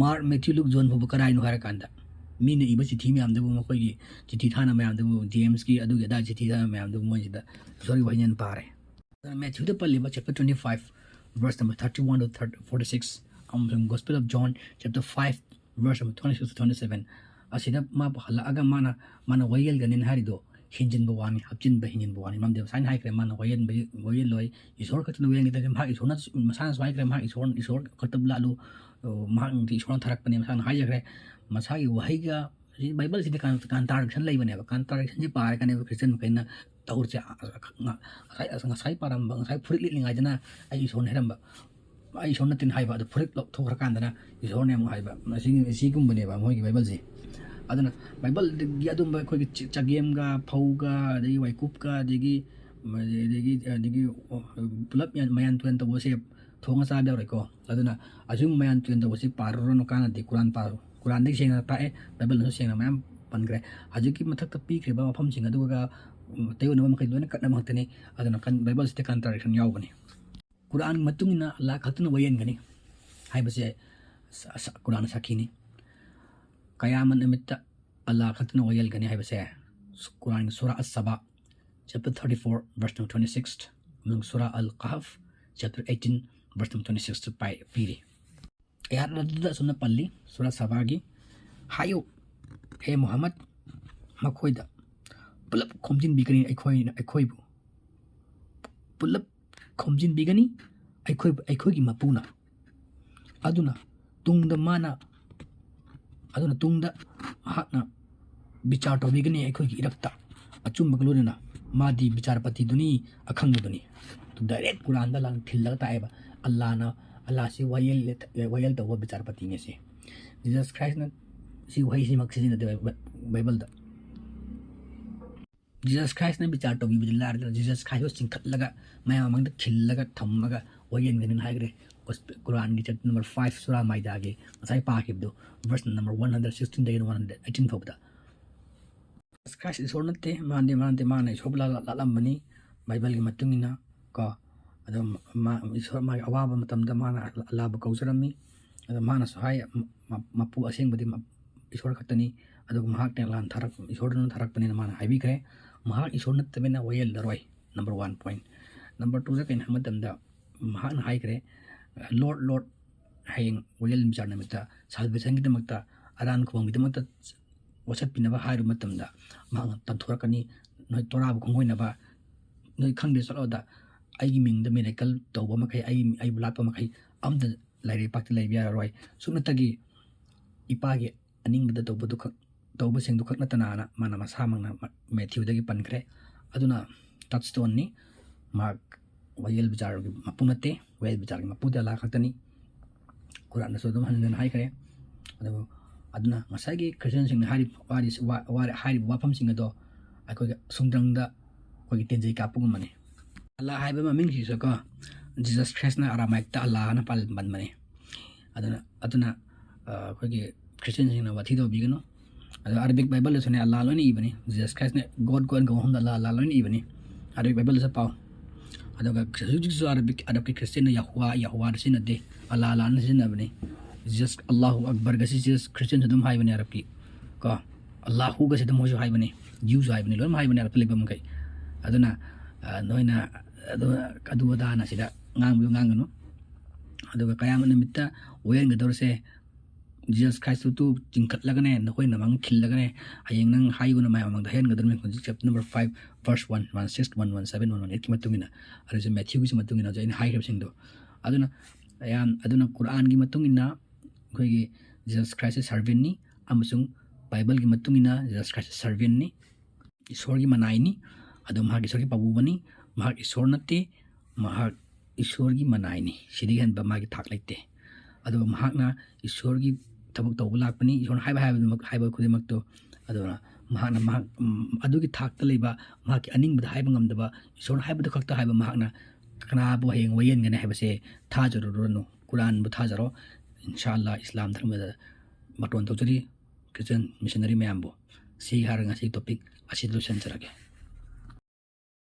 ꯃꯥꯔꯛ, ꯃꯦꯊ꯭ꯌꯨ, ꯂꯨꯛ, ꯖꯣꯟ ꯐꯥꯎꯕ ꯀꯔꯥꯏꯅꯣ ꯍꯥꯏꯔꯀꯥꯟꯗ, ꯃꯤꯅ ꯏꯕ ꯆꯤꯊꯤ ꯃꯌꯥꯝꯗꯨꯕꯨ, ꯃꯈꯣꯏꯒꯤ ꯆꯤꯊꯤ ꯊꯥꯅ ꯃꯌꯥꯝꯗꯨꯕꯨ, ꯖꯦꯝꯁꯀꯤ ꯑꯗꯨꯒꯤ ꯑꯗꯥ ꯆꯤꯊꯤ ꯊꯥꯅ ꯃꯌꯥꯝꯗꯨꯕꯨ ꯃꯣꯏꯁꯤꯗ ꯏꯁꯣꯔꯒꯤ ꯋꯥꯍꯩꯅꯦꯅ ꯄꯥꯔꯦ꯫ ꯑꯗꯨꯅ ꯃꯦꯊ꯭ꯌꯨꯗ ꯄꯜꯂꯤꯕ chapter twenty five, verse number thirty one to forty six, ꯑꯃꯁꯨꯡ Gospel of John, chapter five, verse number twenty six to twenty seven, ꯑꯁꯤꯗ ꯃꯥꯕꯨ ꯍꯜꯂꯛꯑꯒ ꯃꯥꯅ, ꯃꯥꯅ ꯋꯥꯌꯦꯜꯒꯅꯤꯅ ꯍꯥꯏꯔꯤꯗꯣ ꯍꯦꯟꯖꯤꯟꯕ ꯋꯥꯅꯤ, ꯍꯥꯞꯆꯤꯟꯕ ꯍꯦꯟꯖꯤꯟꯕ ꯋꯥꯅꯤ꯫ ꯃꯔꯝꯗꯤ ꯃꯁꯥꯅ ꯍꯥꯏꯈ꯭ꯔꯦ, ꯃꯥꯅ ꯋꯥꯌꯦꯜꯕ, ꯋꯥꯌꯦꯜꯂꯣꯏ, ꯏꯁꯣꯔ ꯈꯛꯇꯅ ꯋꯥꯌꯦꯜꯒꯗꯕꯅꯤ꯫ ꯃꯍꯥꯛ ꯏꯁꯣꯔꯅ, ꯃꯁꯥꯅꯁꯨ ꯍꯥꯏꯈ꯭ꯔꯦ, ꯃꯍꯥꯛ ꯏꯁꯣꯔ, ꯏꯁꯣꯔ ꯈꯛꯇ ꯂꯥꯠꯂꯨ, ꯑ, ꯃꯍꯥꯛꯅꯗꯤ ꯏꯁꯣꯔꯅ ꯊꯥꯔꯛꯄꯅꯦ꯫ ꯃꯁꯥꯅ ꯍꯥꯏꯖꯈ꯭ꯔꯦ, ꯃꯁꯥꯒꯤ ꯋꯥꯍꯩꯒ, ꯁꯤ ꯕꯥꯏꯕꯜꯁꯤꯗꯤ ꯀꯟ-, contradiction ꯂꯩꯕꯅꯦꯕ꯫ Contradictionꯁꯤ ꯄꯥꯔꯒꯅꯦꯕ ꯈ꯭ꯔꯤꯁꯇꯤꯌꯥꯟ ꯃꯈꯩꯅ ꯇꯧꯔꯤꯁꯦ꯫ ꯉꯁꯥꯏ, ꯉꯁꯥꯏ ꯄꯥꯔꯝꯕ, ꯉꯁꯥꯏ ꯐꯨꯔꯤꯠ ꯂꯤꯠꯂꯤꯉꯩꯗꯅ ꯑꯩ ꯏꯁꯣꯔꯅ ꯍꯥꯏꯔꯝꯕ, ꯑꯩ ꯏꯁꯣꯔ ꯅꯠꯇꯦꯅ ꯍꯥꯏꯕ, ꯑꯗꯨ ꯐꯨꯔꯤꯠ ꯂꯧꯊꯣꯛꯈ꯭ꯔꯀꯥꯟꯗꯅ ꯏꯁꯣꯔꯅꯦ ꯑꯃꯨꯛ ꯍꯥꯏꯕ꯫ ꯃꯁꯤꯒꯤ, ꯁꯤꯒꯨꯝꯕꯅꯦꯕ ꯃꯣꯏꯒꯤ ꯕꯥꯏꯕꯜꯁꯦ꯫ ꯑꯗꯨꯅ ꯕꯥꯏꯕꯜꯗꯒꯤ ꯑꯗꯨꯝꯕ ꯑꯩꯈꯣꯏꯒꯤ ꯆ-, ꯆꯒꯦꯝꯒ, ꯐꯧꯒ, ꯑꯗꯒꯤ ꯋꯥꯏꯀꯨꯞꯀ, ꯑꯗꯒꯤ, ꯑꯗꯒꯤ, ꯑꯗꯒꯤ, ꯑꯣ, ꯄꯨꯂꯞ ꯃꯌꯥꯟ, ꯃꯌꯥꯟ ꯇꯨꯌꯥꯟ ꯇꯧꯕꯁꯦ ꯊꯣꯡꯉ ꯆꯥꯕ ꯌꯥꯎꯔꯣꯏꯀꯣ꯫ ꯑꯗꯨꯅ ꯑꯁꯤꯒꯨꯝꯕ ꯃꯌꯥꯟ ꯇꯨꯌꯥꯟ ꯇꯧꯕꯁꯤ ꯄꯥꯔꯨꯔꯅꯨ, ꯀꯥꯟꯅꯗꯦ꯫ ꯀꯨꯔꯥꯟ ꯄꯥꯔꯣ꯫ ꯀꯨꯔꯥꯟꯗꯒꯤ ꯁꯦꯡꯅ ꯇꯥꯛꯑꯦ, ꯕꯥꯏꯕꯜꯅꯁꯨ ꯁꯦꯡꯅ ꯃꯌꯥꯝ ꯄꯟꯈ꯭ꯔꯦ꯫ ꯍꯧꯖꯤꯛꯀꯤ ꯃꯊꯛꯇ ꯄꯤꯈ꯭ꯔꯤꯕ ꯃꯐꯝꯁꯤꯡ ꯑꯗꯨꯒ, ꯎꯝ, ꯇꯩꯅꯕ ꯃꯈꯩ ꯂꯣꯏꯅ ꯀꯠꯅꯕ ꯉꯥꯛꯇꯅꯤ꯫ ꯑꯗꯨꯅ ꯀꯟ-, ꯕꯥꯏꯕꯜꯁꯤꯗ ꯀꯟꯇ꯭ꯔꯥꯗꯤꯛꯁꯟ ꯌꯥꯎꯕꯅꯤ꯫ ꯀꯨꯔꯥꯟꯒꯤ ꯃꯇꯨꯡ ꯏꯟꯅ ꯑꯜꯂꯥꯍ ꯈꯛꯇꯅ ꯋꯥꯌꯦꯟꯒꯅꯤ ꯍꯥꯏꯕꯁꯦ ꯁ-, ꯁ-, ꯀꯨꯔꯥꯟꯅ ꯁꯥꯈꯤꯅꯤ꯫ ꯀꯌꯥꯃꯠ ꯅꯨꯃꯤꯠꯇ ꯑꯜꯂꯥꯍ ꯈꯛꯇꯅ ꯋꯥꯌꯦꯜꯒꯅꯤ ꯍꯥꯏꯕꯁꯦ ꯀꯨꯔꯥꯟꯒꯤ ꯁꯨꯔꯥ ꯑꯁ-ꯁꯕꯥ, chapter thirty-four, verse number twenty-six, ꯑꯃꯁꯨꯡ ꯁꯨꯔꯥ ꯑꯜ ꯀꯍꯐ, chapter eighteen, verse number twenty-six ꯇ ꯄꯥꯏ-, ꯄꯤꯔꯤ꯫ ꯑꯌꯥꯠ ꯑꯗꯨꯗ ꯑꯁꯨꯝꯅ ꯄꯜꯂꯤ, ꯁꯨꯔꯥ ꯁꯕꯥꯒꯤ, "ꯍꯥꯏꯌꯨ, ꯍꯦ ꯃꯨꯍꯝꯃꯗ, ꯃꯈꯣꯏꯗ ꯄꯨꯂꯞ ꯈꯣꯝꯖꯤꯟꯕꯤꯒꯅꯤ ꯑꯩꯈꯣꯏꯅ, ꯑꯩꯈꯣꯏꯕꯨ ꯄꯨꯂꯞ ꯈꯣꯝꯖꯤꯟꯕꯤꯒꯅꯤ ꯑꯩꯈꯣꯏ, ꯑꯩꯈꯣꯏꯒꯤ ꯃꯄꯨꯅ꯫ ꯑꯗꯨꯅ ꯇꯨꯡꯗ ꯃꯥꯅ, ꯑꯗꯨꯅ ꯇꯨꯡꯗ ꯃꯍꯥꯛꯅ ꯕꯤꯆꯥꯔ ꯇꯧꯕꯤꯒꯅꯤ ꯑꯩꯈꯣꯏꯒꯤ ꯏꯔꯛꯇ, ꯑꯆꯨꯝꯕꯒ ꯂꯣꯏꯅꯅ꯫ ꯃꯥꯗꯤ ꯕꯤꯆꯥꯔꯄꯇꯤꯗꯨꯅꯤ, ꯑꯈꯪꯕꯗꯨꯅꯤ"꯫ ꯗꯥꯏꯔꯦꯛ ꯀꯨꯔꯥꯟꯗ ꯂꯥꯟ ꯊꯤꯜꯂꯒ ꯇꯥꯛꯑꯦꯕ꯫ ꯑꯜꯂꯥꯍꯅ, ꯑꯜꯂꯥꯍꯁꯤ ꯋꯥꯌꯦꯜ, ꯋꯥꯌꯦꯜ ꯇꯧꯕ ꯕꯤꯆꯥꯔꯄꯇꯤꯅꯦ ꯁꯤ꯫ ꯖꯤꯖꯁ ꯈ꯭ꯔꯥꯏꯁꯅ ꯁꯤ ꯋꯥꯍꯩꯁꯤꯃꯛ ꯁꯤꯖꯤꯟꯅꯗꯦ ꯕꯥꯏ-, ꯕꯥꯏꯕꯜꯗ꯫ ꯖꯤꯖꯁ ꯈ꯭ꯔꯥꯏꯁꯅ ꯕꯤꯆꯥꯔ ꯇꯧꯕꯤꯕꯗꯤ ꯂꯥꯏꯔꯗꯅ, ꯖꯤꯖꯁ ꯈ꯭ꯔꯥꯏꯁꯄꯨ ꯆꯤꯡꯈꯠꯂꯒ, ꯃꯌꯥꯝ ꯃꯃꯥꯡꯗ ꯈꯤꯜꯂꯒ ꯊꯝꯃꯒ ꯋꯥꯌꯦꯜꯒꯅꯤꯅ ꯍꯥꯏꯈ꯭ꯔꯦ꯫ ꯒꯣꯁꯄꯦꯜ, ꯀꯨꯔꯥꯟꯒꯤ chapter number five, ꯁꯨꯔꯥ ꯃꯥꯏꯗꯥꯒꯤ ꯉꯁꯥꯏ ꯄꯥꯈꯤꯕꯗꯣ, verse number one hundred sixteen ꯗꯒꯤꯅ one hundred eighteen ꯐꯥꯎꯕꯗ꯫ ꯖꯤꯖꯁ ꯈ꯭ꯔꯥꯏꯁ ꯏꯁꯣꯔ ꯅꯠꯇꯦ, ꯃꯥꯅꯗꯤ, ꯃꯥꯅꯗꯤ, ꯃꯥꯅ ꯏꯁꯣꯔꯕꯨ ꯂꯥ-, ꯂꯥ-, ꯂꯥꯠꯂꯝꯕꯅꯤ, ꯕꯥꯏꯕꯜꯒꯤ ꯃꯇꯨꯡ ꯏꯟꯅ ꯀꯣ꯫ ꯑꯗꯣ ꯃꯥ, ꯏꯁꯣꯔ, ꯃꯥꯒꯤ ꯑꯋꯥꯕ ꯃꯇꯝꯗ ꯃꯥꯅ ꯑꯜꯂꯥꯕꯨ ꯀꯧꯖꯔꯝꯃꯤ꯫ ꯑꯗꯣ ꯃꯥꯅꯁꯨ ꯍꯥꯏ, ꯃ-, ꯃꯄꯨ ꯑꯁꯦꯡꯕꯗꯤ ꯃ-, ꯏꯁꯣꯔ ꯈꯛꯇꯅꯤ, ꯑꯗꯨꯒ ꯃꯍꯥꯛꯅ ꯂꯥꯟ ꯊꯥꯔꯛ-, ꯏꯁꯣꯔꯗꯨꯅ ꯊꯥꯔꯛꯄꯅꯤꯅ ꯃꯥꯅ ꯍꯥꯏꯕꯤꯈ꯭ꯔꯦ꯫ ꯃꯍꯥꯛ ꯏꯁꯣꯔ ꯅꯠꯇꯕꯅꯤꯅ ꯋꯥꯌꯦꯜꯂꯔꯣꯏ, number one point꯫ Number two ꯗ ꯀꯩꯅꯣ ꯍꯥꯏꯕ ꯃꯇꯝꯗ, ꯃꯍꯥꯛꯅ ꯍꯥꯏꯈ꯭ꯔꯦ, "Lord, Lord, ꯍꯌꯦꯡ ꯋꯥꯌꯦꯜ ꯕꯤꯆꯥꯔ ꯅꯨꯃꯤꯠꯇ salvation ꯒꯤꯗꯃꯛꯇ, ꯑꯔꯥꯟ ꯈꯨꯕꯝꯒꯤꯗꯃꯛꯇ ꯋꯥꯁꯛꯄꯤꯅꯕ ꯍꯥꯏꯔꯨꯕ ꯃꯇꯝꯗ ꯃꯍꯥꯛꯅ ꯇꯟꯊꯣꯔꯛꯀꯅꯤ, 'ꯅꯣꯏ ꯇꯣꯔꯥꯕꯨ ꯈꯣꯡꯒꯣꯏꯅꯕ, ꯅꯣꯏ ꯈꯪꯗꯦ ꯆꯠꯂꯣꯗ, ꯑꯩꯒꯤ ꯃꯤꯡꯗ miracle ꯇꯧꯕ ꯃꯈꯩ, ꯑꯩ, ꯑꯩꯕꯨ ꯂꯥꯠꯄ ꯃꯈꯩ ꯑꯝꯇ ꯂꯩꯔꯩꯄꯥꯛꯇ ꯂꯩꯕ ꯌꯥꯔꯔꯣꯏ꯫ ꯁꯨꯞꯅꯇꯒꯤ ꯏꯄꯥꯒꯤ ꯑꯅꯤꯡꯕꯗ ꯇꯧꯕꯗꯨ ꯈꯛ, ꯇꯧꯕꯁꯤꯡꯗꯨ ꯈꯛ ꯅꯠꯇꯅꯥꯅ" ꯃꯥꯅ ꯃꯁꯥꯃꯛꯅ ꯃ-, ꯃꯦꯊ꯭ꯌꯨꯗꯒꯤ ꯄꯟꯈ꯭ꯔꯦ꯫ ꯑꯗꯨꯅ touchstone ꯅꯤ, ꯃꯍꯥꯛ ꯋꯥꯌꯦꯜ ꯕꯤꯆꯥꯔꯒꯤ ꯃꯄꯨ ꯅꯠꯇꯦ꯫ ꯋꯥꯌꯦꯜ ꯕꯤꯆꯥꯔꯒꯤ ꯃꯄꯨꯗꯤ ꯑꯜꯂꯥꯍ ꯈꯛꯇꯅꯤ꯫ ꯀꯨꯔꯥꯟꯗꯁꯨ ꯑꯗꯨꯝ ꯍꯟꯖꯤꯟ ꯍꯟꯖꯤꯟ ꯍꯥꯏꯈ꯭ꯔꯦ꯫ ꯑꯗꯨꯕꯨ ꯑꯗꯨꯅ ꯉꯁꯥꯏꯒꯤ ꯈ꯭ꯔꯤꯁꯇꯤꯌꯥꯟꯁꯤꯡꯅ ꯍꯥꯏꯔꯤꯕ ꯋꯥꯔꯤꯁꯤ, ꯋꯥ-, ꯋꯥꯔꯤ-, ꯍꯥꯏꯔꯤꯕ ꯋꯥꯐꯝꯁꯤꯡ ꯑꯗꯣ ꯑꯩꯈꯣꯏꯒꯤ ꯁꯨꯡꯗ꯭ꯔꯪꯗ ꯑꯩꯈꯣꯏꯒꯤ ꯇꯦꯟꯖꯩ ꯀꯥꯞꯄꯒꯨꯝꯕꯅꯤ꯫ ꯑꯜꯂꯥꯍ ꯍꯥꯏꯕ ꯃꯃꯤꯡꯁꯤꯁꯨꯀꯣ, ꯖꯤꯖꯁ ꯈ꯭ꯔꯥꯏꯁꯅ ꯑꯔꯥꯃꯥꯏꯛꯇ ꯑꯜꯂꯥꯍꯅ ꯄꯥꯜ-, ꯄꯟꯕꯅꯤ꯫ ꯑꯗꯨꯅ, ꯑꯗꯨꯅ, ꯑ, ꯑꯩꯈꯣꯏꯒꯤ ꯈ꯭ꯔꯤꯁꯇꯤꯌꯟꯁꯤꯡꯅ ꯋꯥꯊꯤ ꯇꯧꯕꯤꯒꯅꯨ꯫ ꯑꯗꯣ ꯑꯔꯕꯤꯛ ꯕꯥꯏꯕꯜꯗꯁꯨꯅꯦ ꯑꯜꯂꯥ ꯂꯣꯏꯅ ꯏꯕꯅꯤ, ꯖꯤꯖꯁ ꯈ꯭ꯔꯥꯏꯁꯅ ꯒꯣꯗ ꯒꯣꯗ ꯀꯧꯕ ꯃꯐꯝꯗ ꯑꯜꯂꯥ ꯑꯜꯂꯥ ꯂꯣꯏꯅ ꯏꯕꯅꯤ꯫ ꯑꯔꯕꯤꯛ ꯕꯥꯏꯕꯜꯗꯁꯨ ꯄꯥꯎ꯫ ꯑꯗꯨꯒ ꯍꯧꯖꯤꯛ ꯍꯧꯖꯤꯛꯁꯨ ꯑꯔꯕꯤꯛ ꯑꯔꯕꯀꯤ ꯈ꯭ꯔꯤꯁꯇꯤꯌꯟꯅ ꯌꯍꯣꯋꯥ ꯌꯍꯣꯋꯥꯗ ꯁꯤꯖꯤꯟꯅꯗꯦ, ꯑꯜꯂꯥ ꯑꯜꯂꯥꯅ ꯁꯤꯖꯤꯟꯅꯕꯅꯤ꯫ ꯖꯤꯖꯁ ꯑꯜꯂꯥꯍꯨ ꯑꯛꯕꯔꯒꯁꯤ ꯖꯤꯖꯁ ꯈ꯭ꯔꯤꯁꯇꯤꯌꯟꯁꯨ ꯑꯗꯨꯝ ꯍꯥꯏꯕꯅꯤ ꯑꯔꯕꯀꯤ ꯀꯣ꯫ ꯑꯜꯂꯥꯍꯨꯒꯁꯤ ꯑꯗꯨꯝ ꯃꯣꯏꯁꯨ ꯍꯥꯏꯕꯅꯤ, ꯖ꯭ꯌꯨꯁꯨ ꯍꯥꯏꯕꯅꯤ, ꯂꯣꯏꯅꯃꯛ ꯍꯥꯏꯕꯅꯤ ꯑꯔꯕꯇ ꯂꯩꯕ ꯃꯈꯩ꯫ ꯑꯗꯨꯅ ꯅꯣꯏꯅ ꯑꯗꯨ ꯑꯗꯨ ꯑꯗꯥꯅ ꯁꯤꯗ ꯉꯥꯡꯕꯗꯣ ꯉꯥꯡꯒꯅꯨ꯫ ꯑꯗꯨꯒ ꯀꯌꯥꯃꯠ ꯅꯨꯃꯤꯠꯇ ꯋꯥꯌꯦꯟꯒꯗꯧꯔꯤꯁꯦ ꯖꯤꯖꯁ ꯈ꯭ꯔꯥꯏꯁꯇꯨ ꯆꯤꯡꯈꯠꯂꯒꯅꯦ, ꯅꯈꯣꯏꯅ ꯃꯃꯥꯡ ꯈꯤꯜꯂꯒꯅꯦ, ꯍꯌꯦꯡ ꯅꯪ ꯍꯥꯏꯒꯨꯅ ꯃꯌꯥꯝ ꯃꯃꯥꯡꯗ ꯍꯥꯏꯍꯟꯒꯗꯧꯔꯤꯕꯅꯤ꯫ ꯍꯧꯖꯤꯛ chapter number five, verse one, one six, one one seven, one one ꯑꯩꯠꯀꯤ ꯃꯇꯨꯡ ꯏꯟꯅ, ꯑꯗꯨꯁꯨ ꯃꯦꯊ꯭ꯌꯨꯒꯤꯁꯨ ꯃꯇꯨꯡ ꯏꯟꯅ ꯍꯧꯖꯤꯛ ꯑꯩꯅ ꯍꯥꯏꯈ꯭ꯔꯤꯕꯁꯤꯡꯗꯣ꯫ ꯑꯗꯨꯅ ꯌꯥꯝ ꯑꯗꯨꯅ ꯀꯨꯔꯥꯟꯒꯤ ꯃꯇꯨꯡ ꯏꯟꯅ ꯑꯩꯈꯣꯏꯒꯤ ꯖꯤꯖꯁ ꯈ꯭ꯔꯥꯏꯁꯁꯦ ꯁꯔꯚꯦꯟꯅꯤ, ꯑꯃꯁꯨꯡ ꯕꯥꯏꯕꯜꯒꯤ ꯃꯇꯨꯡ ꯏꯟꯅ ꯖꯤꯖꯁ ꯈ꯭ꯔꯥꯏꯁꯁꯦ ꯁꯔꯚꯦꯟꯅꯤ, ꯏꯁꯣꯔꯒꯤ ꯃꯅꯥꯏꯅꯤ꯫ ꯑꯗꯣ ꯃꯍꯥꯛ ꯏꯁꯣꯔꯒꯤ ꯄꯥꯕꯨꯕꯅꯤ, ꯃꯍꯥꯛ ꯏꯁꯣꯔ ꯅꯠꯇꯦ, ꯃꯍꯥꯛ ꯏꯁꯣꯔꯒꯤ ꯃꯅꯥꯏꯅꯤ꯫ ꯁꯤꯗꯒꯤ ꯍꯦꯟꯕ ꯃꯥꯒꯤ ꯊꯥꯛ ꯂꯩꯇꯦ꯫ ꯑꯗꯨꯒ ꯃꯍꯥꯛꯅ ꯏꯁꯣꯔꯒꯤ ꯊꯕꯛ ꯇꯧꯕ ꯂꯥꯛꯄꯅꯤ, ꯏꯁꯣꯔꯅ ꯍꯥꯏꯕ ꯍꯥꯏꯕꯗꯨꯃꯛ ꯍꯥꯏꯕ ꯈꯨꯗꯤꯡꯃꯛꯇꯣ꯫ ꯑꯗꯨꯅ ꯃꯍꯥꯛꯅ ꯃꯍꯥꯛ, ꯎꯝ, ꯑꯗꯨꯒꯤ ꯊꯥꯛꯇ ꯂꯩꯕ, ꯃꯍꯥꯛꯀꯤ ꯑꯅꯤꯡꯕꯗ ꯍꯥꯏꯕ ꯉꯝꯗꯕ, ꯏꯁꯣꯔꯅ ꯍꯥꯏꯕꯗꯨ ꯈꯛꯇ ꯍꯥꯏꯕ ꯃꯍꯥꯛꯅ ꯀꯅꯥꯕꯨ ꯍꯌꯦꯡ ꯋꯥꯌꯦꯟꯒꯅꯤ ꯍꯥꯏꯕꯁꯦ ꯊꯥꯖꯔꯨꯔꯅꯨ꯫ ꯀꯨꯔꯥꯟꯕꯨ ꯊꯥꯖꯔꯣ꯫ ꯏꯟꯁꯥ ꯑꯜꯂꯥ ꯏꯁꯂꯥꯝ ꯙꯔꯃꯗ ꯕꯥꯔꯇꯣꯟ ꯇꯧꯖꯔꯤ ꯈ꯭ꯔꯤꯁꯇꯤꯌꯟ ꯃꯤꯁꯟꯅꯔꯤ ꯃꯌꯥꯝꯕꯨ꯫ ꯁꯤ ꯍꯥꯏꯔꯒ ꯉꯁꯤꯒꯤ ꯇꯣꯄꯤꯛ ꯑꯁꯤꯗ ꯂꯣꯏꯁꯤꯟꯖꯔꯒꯦ꯫